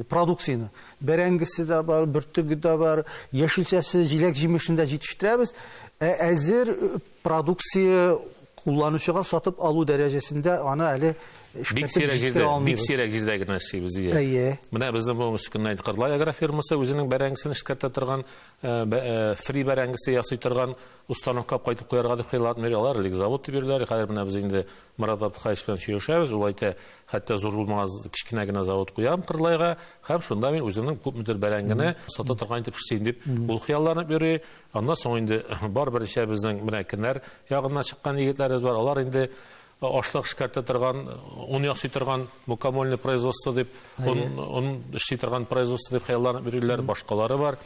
продукцияне. Бәрәңгесе дә бар, бөртеге дә бар, яшелчәсе, җиләк-җимешен дә җитештерәбез. Ә әзер продукция кулланучыга сатып алу дәрәҗәсендә аны әле Бик сирәк җирдә, бик сирәк җирдә генә эшлибез. Әйе. Менә безнең бүгенге көндә Кырлай агрофирмасы үзенең бәрәңгесен эшкәртә торган, фри бәрәңгесе ясый торган установка кайтып куярга дип хыялланып йөри. Алар элек завод дип йөриләр. Хәзер менә без инде Марат Абдхаевич белән сөйләшәбез. Ул әйтә, хәтта зур булмаган кечкенә генә завод куям Кырлайга һәм шунда мин үземнең күпмедер бәрәңгене сата торган итеп эшлим дип ул хыялланып йөри. Аннан соң инде бар берничә безнең менә Кенәр ягыннан чыккан егетләребез бар. Алар инде ашлык эшкәртә торган, он ясый торган мукомольный производство дип, он эшли торган производство дип хыялланып йөриләр, башкалары бар.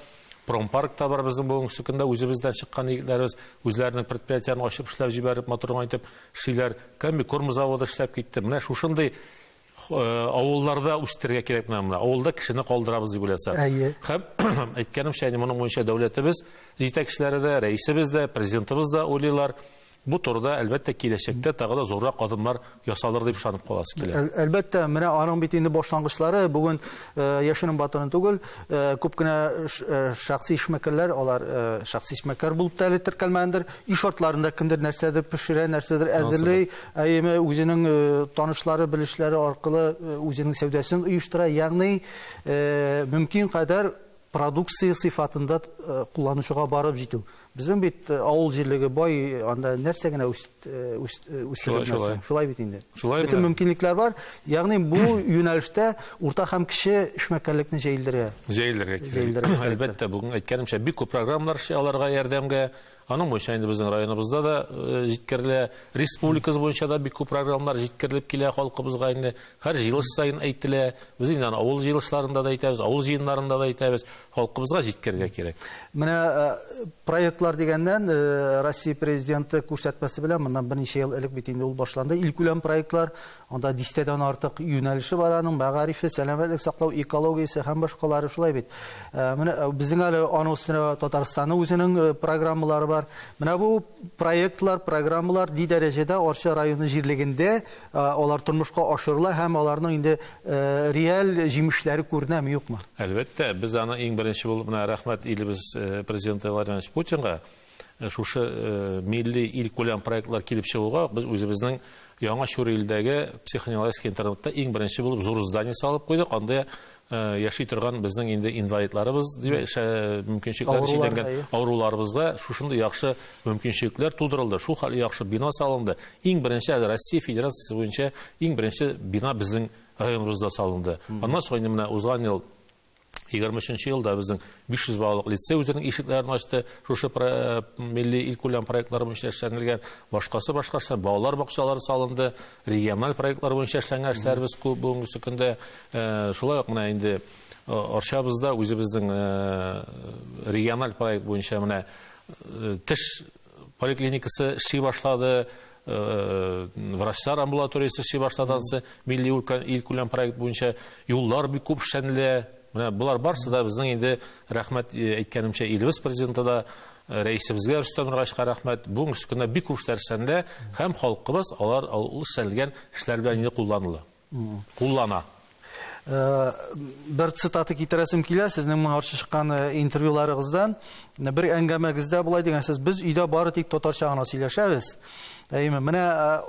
Промпарк та бар безнең бүгенге көндә, үзебездән чыккан егетләребез үзләренең предприятиеләрен ачып эшләп җибәреп, матур гына итеп эшлиләр. Комбикорм заводы эшләп китте. Менә шушындый авылларда үстерергә кирәк менә моны. Авылда кешене калдырабыз дип уйласа. Һәм әйткәнемчә, моның буенча дәүләтебез җитәкчеләре дә, рәисебез дә, президентыбыз да уйлыйлар. Бу турыда, әлбәттә, киләчәктә тагы да зуррак адымнар ясалыр дип ышанып каласы килә. Әлбәттә, менә аның бит инде башлангычлары бүген яшерен батырын түгел, күп кенә шәхси эшмәкәрләр, алар шәхси эшмәкәр булып та әле теркәлмәгәндер, өй шартларында кемдер нәрсәдер пешерә, нәрсәдер әзерли, әйеме үзенең танышлары, белешләре аркылы үзенең сәүдәсен оештыра, ягъни мөмкин кадәр продукция сыйфатында кулланучыга барып җитү. Безнең бит авыл җирлеге бай, анда нәрсә генә үстерелмәсен. Шулай бит инде. Бөтен мөмкинлекләр бар. Ягъни бу юнәлештә урта һәм кече эшмәкәрлекне җәелдерергә. Җәелдерергә кирәк. Әлбәттә, бүген әйткәнемчә, бик күп программалар эшли аларга ярдәмгә. Аның буенча инде безнең районыбызда да җиткерелә, республикабыз буенча да бик күп программалар җиткерелеп килә халкыбызга инде. Һәр җыелыш саен әйтелә. Без инде аны авыл җыелышларында да әйтәбез, авыл җыеннарында да әйтәбез. Халкыбызга җиткерергә кирәк. Менә проектлар дигәннән, Россия президенты күрсәтмәсе белән моннан берничә ел элек бит инде ул башланды. Илкүләм проектлар, анда дистәдән артык юнәлеше бар аның, мәгарифе, сәламәтлек саклау, экологиясе һәм башкалары, шулай бит. Менә безнең әле аның өстенә Татарстанның үзенең программалары бар. Менә бу проектлар, программалар ни дәрәҗәдә Арча районы җирлегендә алар тормышка ашырыла һәм аларның инде реаль җимешләре күренәме, юкмы? Әлбәттә, без аны иң беренче булып, менә рәхмәт илебез президенты Владимир Владимирович Путинга, шушы милли илкүләм проектлар килеп чыгуга без үзебезнең Яңа Чүрилдәге психоневрологический интернатта иң беренче булып зур здание салып куйдык. Анда яши торган безнең инде инвалидларыбыз дип мөмкинчелекләр чикләнгән авыруларыбызга шушындый яхшы мөмкинчелекләр тудырылды. Шул хәле яхшы бина салынды. Иң беренче әле Россия Федерациясе буенча иң беренче бина безнең районыбызда салынды. Аннан соң инде менә узган ел 23 елда безнең 500 балалык лицей үзенең ишекләрен ачты. Шушы милли илкүләм проектлары буенча эшләнелгән, башкасы башкасы балалар бакчалары салынды, региональ проектлар буенча эшләнгән эшләребез күп бүгенге көндә. Шулай ук менә инде Арчабызда үзебезнең региональ проект буенча менә теш поликлиникасы эшли башлады, врачлар амбулаториясе эшли башлады, анысы милли илкүләм проект буенча юллар бик күп эшләнелә. Менә болар барысы да безнең инде рәхмәт әйткәнемчә илебез президенты да, рәисебезгә Рөстәм Нургалиевичка рәхмәт. Бүгенге көндә бик күп эшләр эшләнелә һәм халкыбыз алар ул эшләнелгән эшләр белән инде кулланыла. Куллана. Бер цитата китерәсем килә, сезнең моңарчы чыккан интервьюларыгыздан. Бер әңгәмәгездә болай дигәнсез: без өйдә бары тик татарча гына сөйләшәбез. Әйеме, менә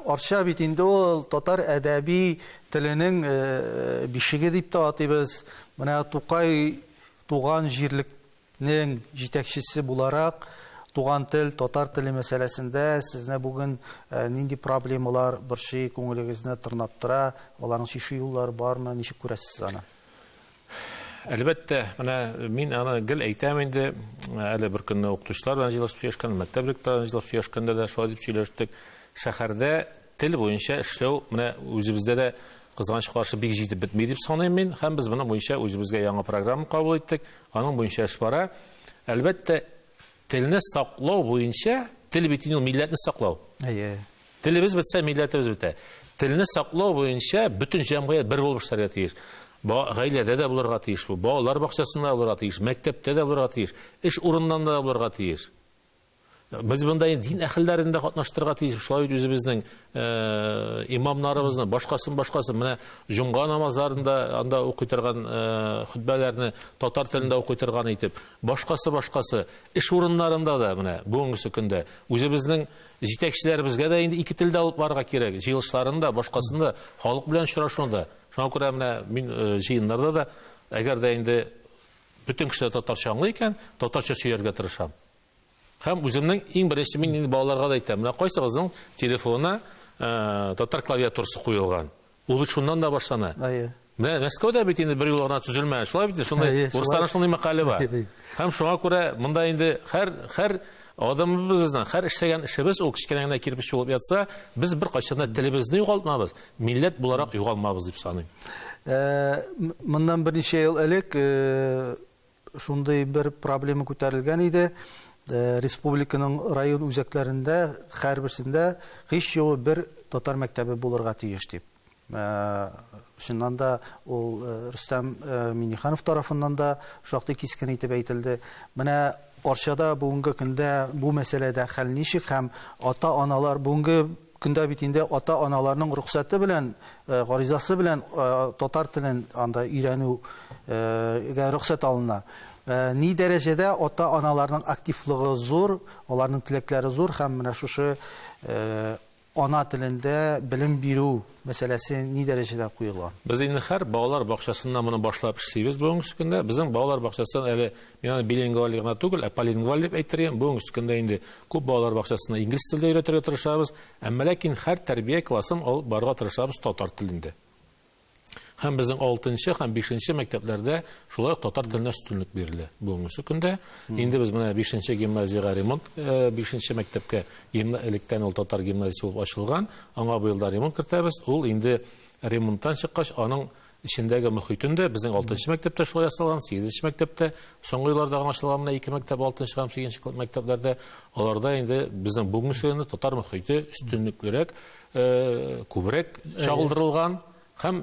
Арча бит инде ул татар әдәби теленең бишеге дип тә атыйбыз. Менә Тукай туган җирлекнең җитәкчесе буларак, туган тел, татар теле мәсьәләсендә сезне бүген нинди проблемалар борчый, күңелегезне тырнап тора, аларның чишү юллары бармы, ничек күрәсез аны? Әлбәттә, менә мин аны гел әйтәм инде, әле бер көнне укытучылар белән җыелышып сөйләшкән, мәктәп директорлары белән җыелышып сөйләшкәндә дә шулай дип сөйләштек. Шәһәрдә тел буенча эшләү менә үзебездә дә кызганычка каршы бик җитеп бетми дип саныйм мин, һәм без моның буенча үзебезгә яңа программа кабул иттек, аның буенча эш бара. Әлбәттә, телне саклау буенча, тел бит инде ул милләтне саклау. Әйе. Телебез бетсә, милләтебез бетә. Телне саклау буенча бөтен җәмгыять бер булып эшләргә тиеш. Гаиләдә дә булырга тиеш бу, балалар бакчасында булырга тиеш, мәктәптә дә булырга тиеш, эш урыннарында да булырга тиеш. Без монда инде дин әһелләрен дә катнаштырырга тиеш. Шулай бит үзебезнең имамнарыбызны, башкасын, башкасын. Менә җомга намазларында анда укый торган хөтбәләрне татар телендә укый торган итеп, башкасы, башкасы. Эш урыннарында да менә бүгенге көндә үзебезнең җитәкчеләребезгә дә инде ике телдә алып барырга кирәк. Җыелышларында, башкасында, халык белән очрашуында. Шуңа күрә менә мин җыеннарда да, әгәр дә инде бөтен кеше дә татарча аңлый икән, татарча сөйләргә тырышам. Һәм үземнең иң беренче мин инде балаларга да әйтәм, менә кайсыгызның телефонына татар клавиатурасы куелган? Ул бит шуннан да башлана. Әйе. Менә Мәскәүдә бит инде бер юлы гына төзелмәгән. Шулай бит, шундый урысларның шундый мәкале бар. Һәм шуңа күрә монда инде һәр һәр адымыбызның, һәр эшләгән эшебез ул кечкенә генә кирпеч булып ятса, без беркайчан да телебезне югалтмабыз, милләт буларак югалмабыз дип саныйм. Моннан берничә ел элек шундый бер проблема күтәрелгән иде. Республиканың район үзәкләрендә һәрберсендә һич югы бер татар мәктәбе булырга тиеш дип. Чыннан да ул Рөстәм Миңнеханов тарафыннан да шактый кискен итеп әйтелде. Менә Арчада бүгенге көндә бу мәсьәләдә хәл ничек һәм ата-аналар бүгенге көндә бит инде ата-аналарның рөхсәте белән, гаризасы белән татар телен анда өйрәнүгә рөхсәт алына. Ни дәрәҗәдә ата-аналарның активлыгы зур, аларның теләкләре зур һәм менә шушы ана телендә белем бирү мәсьәләсе ни дәрәҗәдә куела? Без инде һәр балалар бакчасыннан моны башлап эшлибез бүгенге көндә. Безнең балалар бакчасыннан әле мин аны билингваль гына түгел, ә полингваль дип әйтер идем. Бүгенге көндә инде күп балалар бакчасында инглиз телендә өйрәтергә тырышабыз. Әмма ләкин һәр тәрбия классын алып барырга тырышабыз татар телендә. Һәм безнең 6 һәм 5 мәктәпләрдә шулай ук татар теленә өстенлек бирелә бүгенге көндә. Инде без менә 5 гимназиягә ремонт, 5 мәктәпкә электән ул татар гимназиясе булып ачылган, аңа быел да ремонт кертәбез. Ул инде ремонттан чыккач, аның эчендәге мөхитен дә безнең 6 мәктәптә шулай ясалган, 8 мәктәптә соңгы елларда гына ачылган менә 2 мәктәп, 6 һәм 8 мәктәпләрдә, аларда инде безнең бүгенге көндә татар мөхите өстенлеклерәк, күбрәк чагылдырылган. Һәм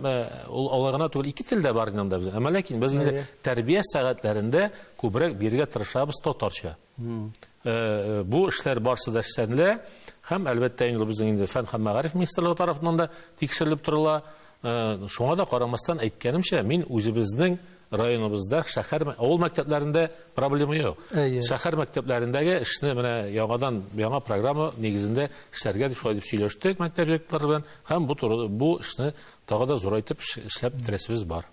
ул алай гына түгел, ике телдә бар инде анда безнең. Әмма ләкин без инде тәрбия сәгатьләрендә күбрәк бирергә тырышабыз татарча. Бу эшләр барсы да эшләнелә һәм әлбәттә инде безнең инде фән һәм мәгариф министрлыгы тарафыннан да тикшерелеп торыла. Шуңа да карамастан әйткәнемчә, мин үзебезнең районыбызда шәһәр, авыл мәктәпләрендә проблема юк. Шәһәр мәктәпләрендәге эшне менә яңадан яңа программа нигезендә эшләргә дип шулай дип сөйләштек мәктәп директорлары белән һәм бу турыда бу эшне тагы да зурайтып эшләп бетерәсебез бар.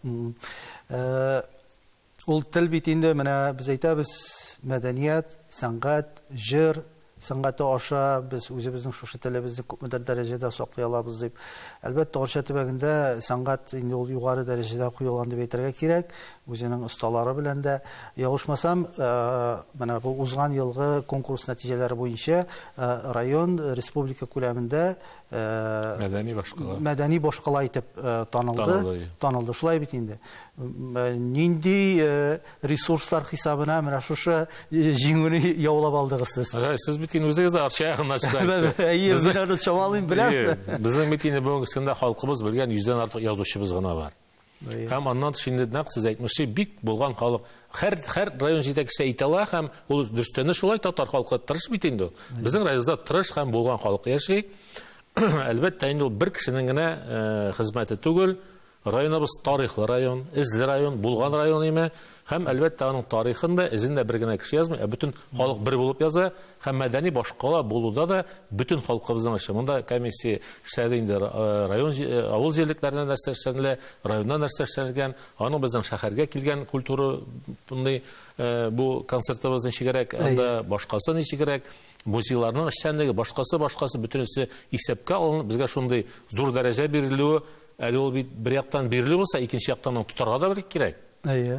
Ул тел бит инде менә без әйтәбез мәдәният, сәнгать, җыр сәнгате аша без үзебезнең шушы телебезне күпмедер дәрәҗәдә саклый алабыз дип. Әлбәттә, Арча төбәгендә сәнгать инде ул югары дәрәҗәдә куелган дип әйтергә кирәк, үзенең осталары белән дә. Ялгышмасам, менә бу узган елгы конкурс нәтиҗәләре буенча район республика күләмендә мәдәни башкала. Мәдәни башкала итеп танылды. Танылды. Шулай бит инде. Нинди ресурслар хисабына менә шушы җиңүне яулап алдыгыз сез? Сез бит инде үзегез дә Арча ягыннан чыккан. Әйе, мин аны чамалыйм, беләм. Безнең бит инде бүгенге көндә халкыбыз белгән 100дән артык язучыбыз гына бар. Һәм аннан тыш инде нәкъ сез әйтмешли, бик булган халык. Һәр район җитәкчесе әйтә ала, һәм ул дөрестән дә шулай, татар халкы тырыш бит инде. Безнең районда тырыш һәм булган халык яши. Әлбәттә, инде ул бер кешенең генә хезмәте түгел. Районыбыз тарихлы район, эзле район, булган район име. Һәм әлбәттә аның тарихын да, эзен дә бер генә кеше язмый, ә бөтен халык бер булып яза. Һәм мәдәни башкала булуда да бөтен халкыбызның эше. Монда комиссия эшләде инде, район, авыл җирлекләренә нәрсә эшләнелә, районнан нәрсә эшләнелгән, аның безнең шәһәргә килгән культура, бу концертыбыз ничегрәк, анда башкасы ничегрәк, музейларның эшчәнлеге, башкасы, башкасы, бөтенесе исәпкә алынып, безгә шундый зур дәрәҗә бирелүе, әле ул бит бер яктан бирелү булса, икенче яктан аны тотарга да бер кирәк. Әйе.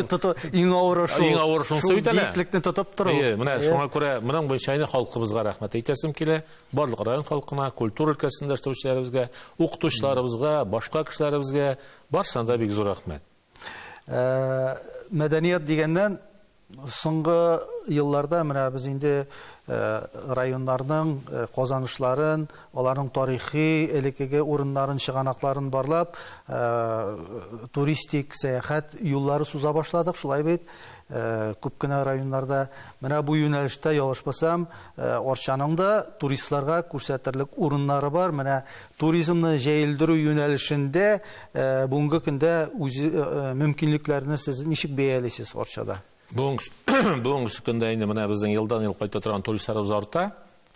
Тоту иң авыры шул. Иң авыры шунысы бит әле. Биеклекне тотып тору. Әйе, менә шуңа күрә моның буенча инде халкыбызга рәхмәт әйтәсем килә. Барлык район халкына, культура өлкәсендә эшләүчеләребезгә, укытучыларыбызга, башка кешеләребезгә барсына да бик зур рәхмәт. Мәдәният дигәннән Соңгы елларда менә без инде районнарның казанышларын, аларның тарихи элеккеге урыннарын, чыганакларын барлап, туристик сәяхәт юллары суза башладык, шулай бит? Күп кенә районнарда менә бу юнәлештә ялгышмасам, Арчаның да туристларга күрсәтерлек урыннары бар. Менә туризмны җәелдерү юнәлешендә бүгенге көндә үзе мөмкинлекләрне сез ничек бәялисез Арчада? Бүгенге көндә инде менә безнең елдан-ел кайта торган туристларыбыз арта.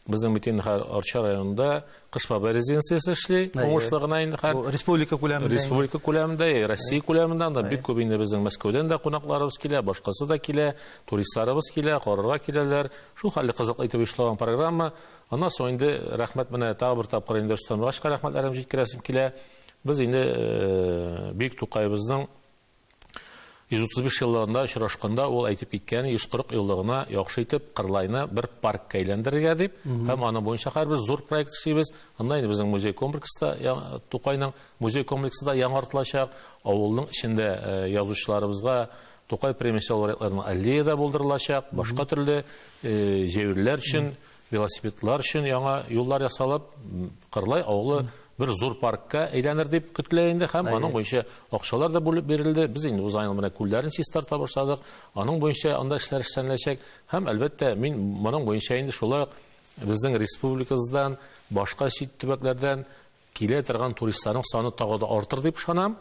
Безнең бит инде хәзер Арча районында Кыш бабай резиденциясе эшли, уңышлы гына инде хәзер. Республика күләмендә. Республика күләмендә, Россия күләмендә анда бик күп инде безнең Мәскәүдән дә кунакларыбыз килә, башкасы да килә, туристларыбыз килә, карарга киләләр. Шул хәлле кызыклы итеп оештырылган программа. Аннан соң инде рәхмәт менә тагы бер тапкыр инде Рөстәм Врачка рәхмәтләрем җиткерәсем килә. Без инде э, Бөек Тукаебызның 135 еллыгында очрашканда ул әйтеп киткән 140 еллыгына яхшы итеп Кырлайны бер паркка әйләндерергә дип һәм аның буенча хәзер без зур проект эшлибез. Анда инде безнең музей комплексы да Тукайның музей комплексы да яңартылачак. Авылның эчендә э, язучыларыбызга Тукай премиясе лауреатларының аллея да булдырылачак, башка төрле э, җәяүлеләр өчен, велосипедлар өчен яңа юллар ясалып, Кырлай авылы бер зур паркка әйләнер дип көтелә инде һәм аның буенча акчалар да бүлеп бирелде. Без инде узган ел менә күлләрен чистарта башладык. Аның буенча анда эшләр эшләнеләчәк һәм әлбәттә мин моның буенча инде шулай ук безнең республикабыздан, башка чит төбәкләрдән Килә торган туристларның саны тагы да артыр дип ышанам.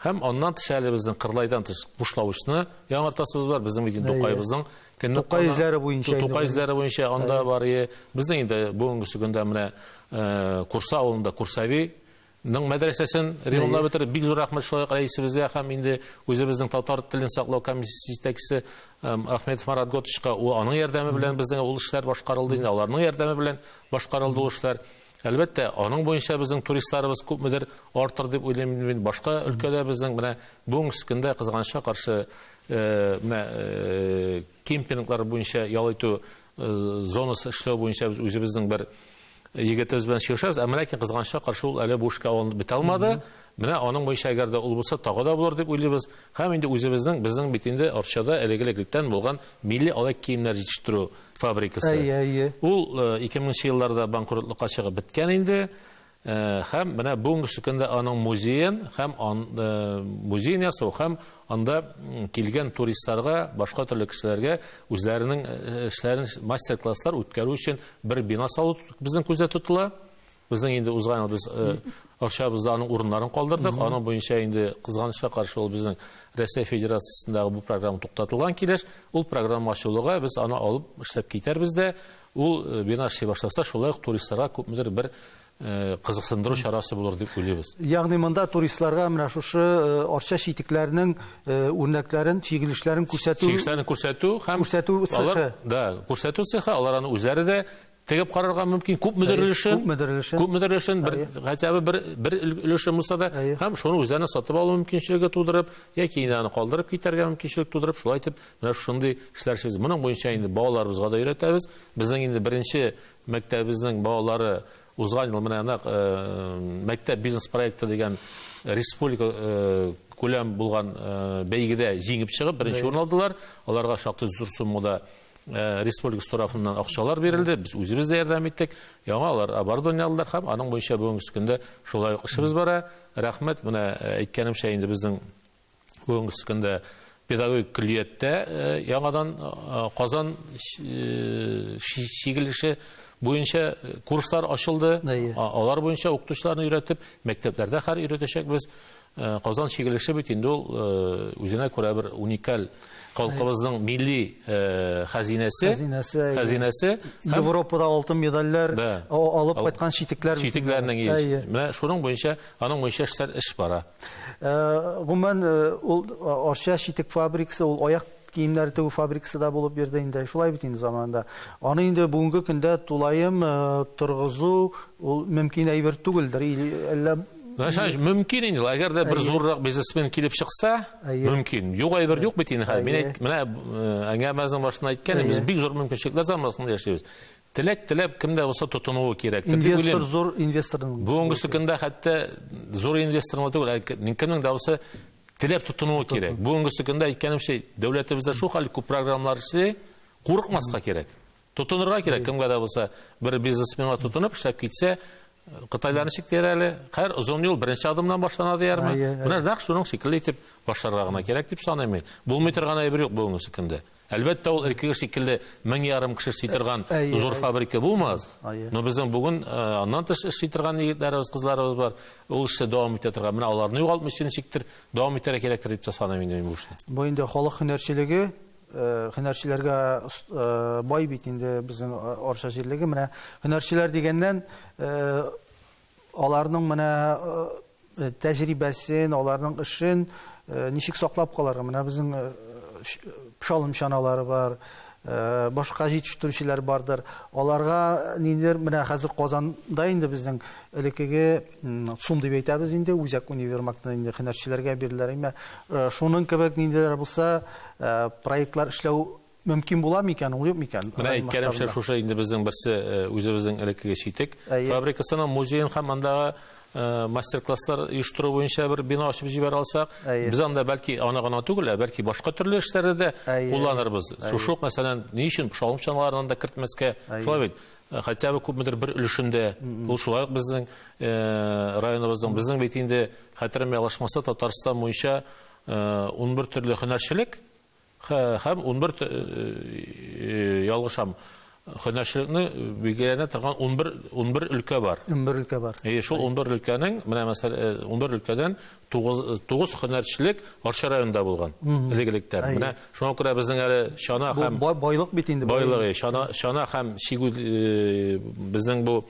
Һәм аннан тыш әле безнең Кырлайдан тыш Кушлавычны яңартасыбыз бар. Безнең бит инде Тукаебызның кендек Тукай эзләре буенча. Тукай эзләре буенча анда бар. Безнең инде бүгенге көндә менә Курса авылында Курсави ның мәдрәсәсен ремонтлап бетереп, бик зур рәхмәт шулай ук рәисебезгә һәм инде үзебезнең татар телен саклау комиссиясе җитәкчесе Ахметов Марат Готовичка, аның ярдәме белән безнең ул эшләр башкарылды, инде аларның ярдәме белән башкарылды ул эшләр. Әлбәттә, аның буенча безнең туристларыбыз күпмедер артыр дип уйлыйм мин. Башка өлкәдә безнең менә бүгенге көндә кызганычка каршы менә кемпинглар буенча ял итү зонасы эшләү буенча без үзебезнең бер егетебез белән сөйләшәбез, әмма ләкин кызганычка каршы ул әле бу эшкә алынып бетә алмады. Менә аның буенча әгәр дә ул булса, тагы да булыр дип уйлыйбыз. Һәм инде үзебезнең, безнең бит инде Арчада элек-электән булган милли алай киемнәр җитештерү фабрикасы. Әйе, әйе. Ул 2000 э, елларда банкротлыкка чыгып беткән инде. Э, һәм менә бүгенге көндә аның музеен һәм ан, э, музеен ясау һәм анда килгән туристларга, башка төрле кешеләргә үзләренең эшләрен мастер-класслар үткәрү өчен бер бина салу безнең күздә тотыла. Безнең инде узган ел без э, Арчабызда аның урыннарын калдырдык. Аның буенча инде кызганычка каршы ул безнең Рәсәй Федерациясендәге бу программа туктатылган килеш. Ул программа ачылуга без аны алып эшләп китәрбез дә. Ул э, бина эшли башласа, шулай ук туристларга күпмедер бер э, кызыксындыру чарасы булыр дип уйлыйбыз. Ягъни монда туристларга менә шушы Арча читекләренең үрнәкләрен, чигелешләрен күрсәтү Чигешләрен күрсәтү һәм күрсәтү цехы. Да, күрсәтү цехы, алар аны үзләре дә Тегеп карарга мөмкин күпмедер өлешен, күпмедер өлешен, күпмедер өлешен бер хотя бы бер бер өлеше булса да, һәм шуны үзләренә сатып алу мөмкинчелеге тудырып, яки инде аны калдырып китәргә мөмкинчелек тудырып, шулай итеп менә шундый эшләр эшлибез. Моның буенча инде балаларыбызга да өйрәтәбез. Безнең инде беренче мәктәбебезнең балалары узган ел менә нәкъ мәктәп бизнес проекты дигән республика күләм булган бәйгедә җиңеп чыгып, беренче урын алдылар. Аларга шактый зур суммада Э, республикасы тарафыннан акчалар бирелде, без үзебез дә ярдәм иттек. Яңа алар оборудование алдылар һәм аның буенча бүгенге көндә шулай ук эшебез бара. Рәхмәт, менә э, әйткәнемчә инде безнең бүгенге көндә педагогик көллияттә э, яңадан Казан чигелеше буенча курслар ачылды. Алар буенча укытучыларны өйрәтеп, мәктәпләрдә хәл өйрәтәчәкбез. Э, Казан чигелеше бит инде ул э, үзенә күрә бер уникаль халкыбызның милли э, хәзинәсе. Хәзинәсе. Хәзинәсе. Европада алтын медальләр алып кайткан читекләр. Читекләрнең Менә шуның буенча, аның буенча эшләр эш бара. Гомумән, ул Арча читек фабрикасы, ул аяк киемнәре тегү фабрикасы да булып йөрде инде. Шулай бит инде заманында. Аны инде бүгенге көндә тулаем торгызу ул мөмкин әйбер түгелдер. Әллә Знаешь, мөмкин инде. Әгәр дә бер зуррак бизнесмен килеп чыкса, мөмкин. Юк әйбер юк бит инде. Мин әйт, менә әңгәмәбезнең башында әйткәнем, без бик зур мөмкинчелекләр заманасында яшибез. Теләк теләп кем дә булса тотынуы кирәк. Инвестор зур инвесторның. Бүгенге көндә хәтта зур инвесторның түгел, кемнең дә булса. теләп тотынуы кирәк. Бүгенгесе көндә әйткәнемчә, дәүләтебездә шул хәл күп программалар эшли, курыкмаска кирәк. Тотынырга кирәк, кемгә дә булса бер бизнесменга тотынып эшләп китсә, Кытайлар ничек дияр әле? Һәр озын юл беренче адымнан башлана диярме? Менә нәкъ шуның шикелле итеп башларга гына кирәк дип саныйм мин. Булмый торган әйбер юк бүгенге көндә. Әлбәттә, ул элеккеге шикелле 1500 кеше эшли торган зур фабрика булмас. Но безнең бүген аннан тыш эшли торган егетләребез, кызларыбыз бар. Ул эшне дәвам итә торган. Менә аларны югалтмыйча ничектер дәвам итәргә кирәктер дип тә саныйм инде мин бу эшне. Бу инде халык һөнәрчелеге, һөнәрчеләргә бай бит инде безнең Арча җирлеге. Менә һөнәрчеләр дигәннән, аларның менә тәҗрибәсен, аларның эшен ничек саклап калырга? Менә безнең пшалым чаналары бар, башка җитештерүчеләр бардыр. Аларга ниндидер менә хәзер Казанда инде безнең элеккеге ЦУМ дип әйтәбез инде, үзәк универмагны инде һөнәрчеләргә бирделәр. Әмма шуның кебек ниндидер булса проектлар эшләү мөмкин була микән, ул юк микән? Менә әйткәнемчә, шушы инде безнең берсе үзебезнең элеккеге читек фабрикасының музеен һәм андагы мастер-класслар оештыру буенча бер бина ачып җибәрә алсак, без анда бәлки аны гына түгел, ә бәлки башка төрле эшләрдә дә кулланырбыз. Шушы ук, мәсәлән, ни өчен пошалым чаналарын анда кертмәскә? Шулай бит. Хотя бы күпмедер бер өлешендә. Ул шулай ук безнең районыбызның, безнең бит инде, хәтерем ялгышмаса, Татарстан буенча 11 төрле һөнәрчелек һәм 11 ялгышам, һөнәрчелекне билгеләнә торган 11 өлкә бар. 11 өлкә бар. И шул 11 өлкәнең, менә мәсәлән, 11 өлкәдән 9 һөнәрчелек Арча районында булган элек-электән. Менә шуңа күрә безнең әле чана һәм байлык бит инде. Байлык, чана, чана һәм чигү безнең бу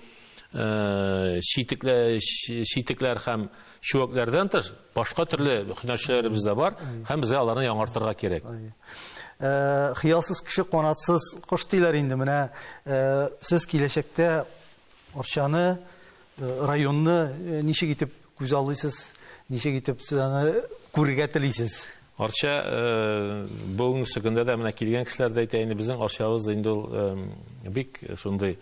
читекләр, читекләр һәм чүәкләрдән тыш башка төрле һөнәрчеләребез дә бар һәм безгә аларны яңартырга кирәк. Хыялсыз кеше канатсыз кош диләр инде. Менә сез киләчәктә Арчаны, районны ничек итеп күзаллыйсыз, ничек итеп сез аны күрергә телисез? Арча бүгенге көндә дә менә килгән кешеләр дә әйтә инде, безнең Арчабыз инде ул бик шундый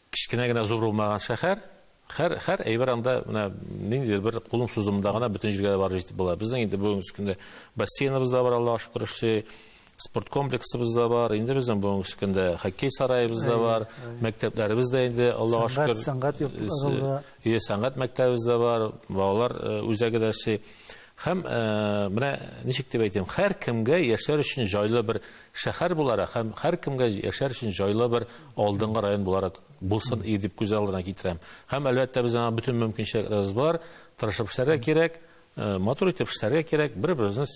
кечкенә генә зур булмаган шәһәр. Һәр, һәр әйбер анда менә ниндидер бер кулым сузымында гына бөтен җиргә дә барып җитеп була. Безнең инде бүгенге көндә бассейныбыз да бар, Аллага шөкер, эшли, спорт комплексыбыз да бар. Инде безнең бүгенге көндә хоккей сараебыз да бар, мәктәпләребез дә инде Аллага шөкер. Сәнгать йортлары. Сәнгать мәктәбебез дә бар, балалар үзәге дә эшли. Һәм менә ничек дип әйтим, һәр кемгә яшәр өчен җайлы бер шәһәр буларак һәм һәр кемгә яшәр өчен җайлы бер алдынгы район буларак булсын иде дип күз алдына китерәм. Һәм әлбәттә безнең аңа бөтен мөмкинчелекләребез бар, тырышып эшләргә кирәк, матур итеп эшләргә кирәк, бер-беребезне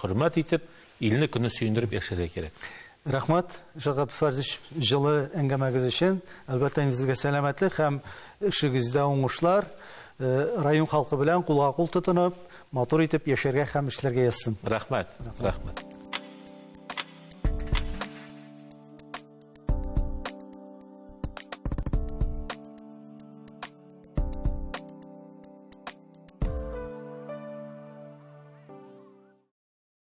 хөрмәт итеп, илне көнне сөендереп яшәргә кирәк. Рәхмәт, Жагап Фәрдич, җылы әңгәмәгез өчен. Әлбәттә, инде сезгә сәламәтлек һәм эшегездә уңышлар. Район халкы белән кулга кул тотынып, матур итеп яшәргә һәм эшләргә язсын. Рәхмәт, рәхмәт.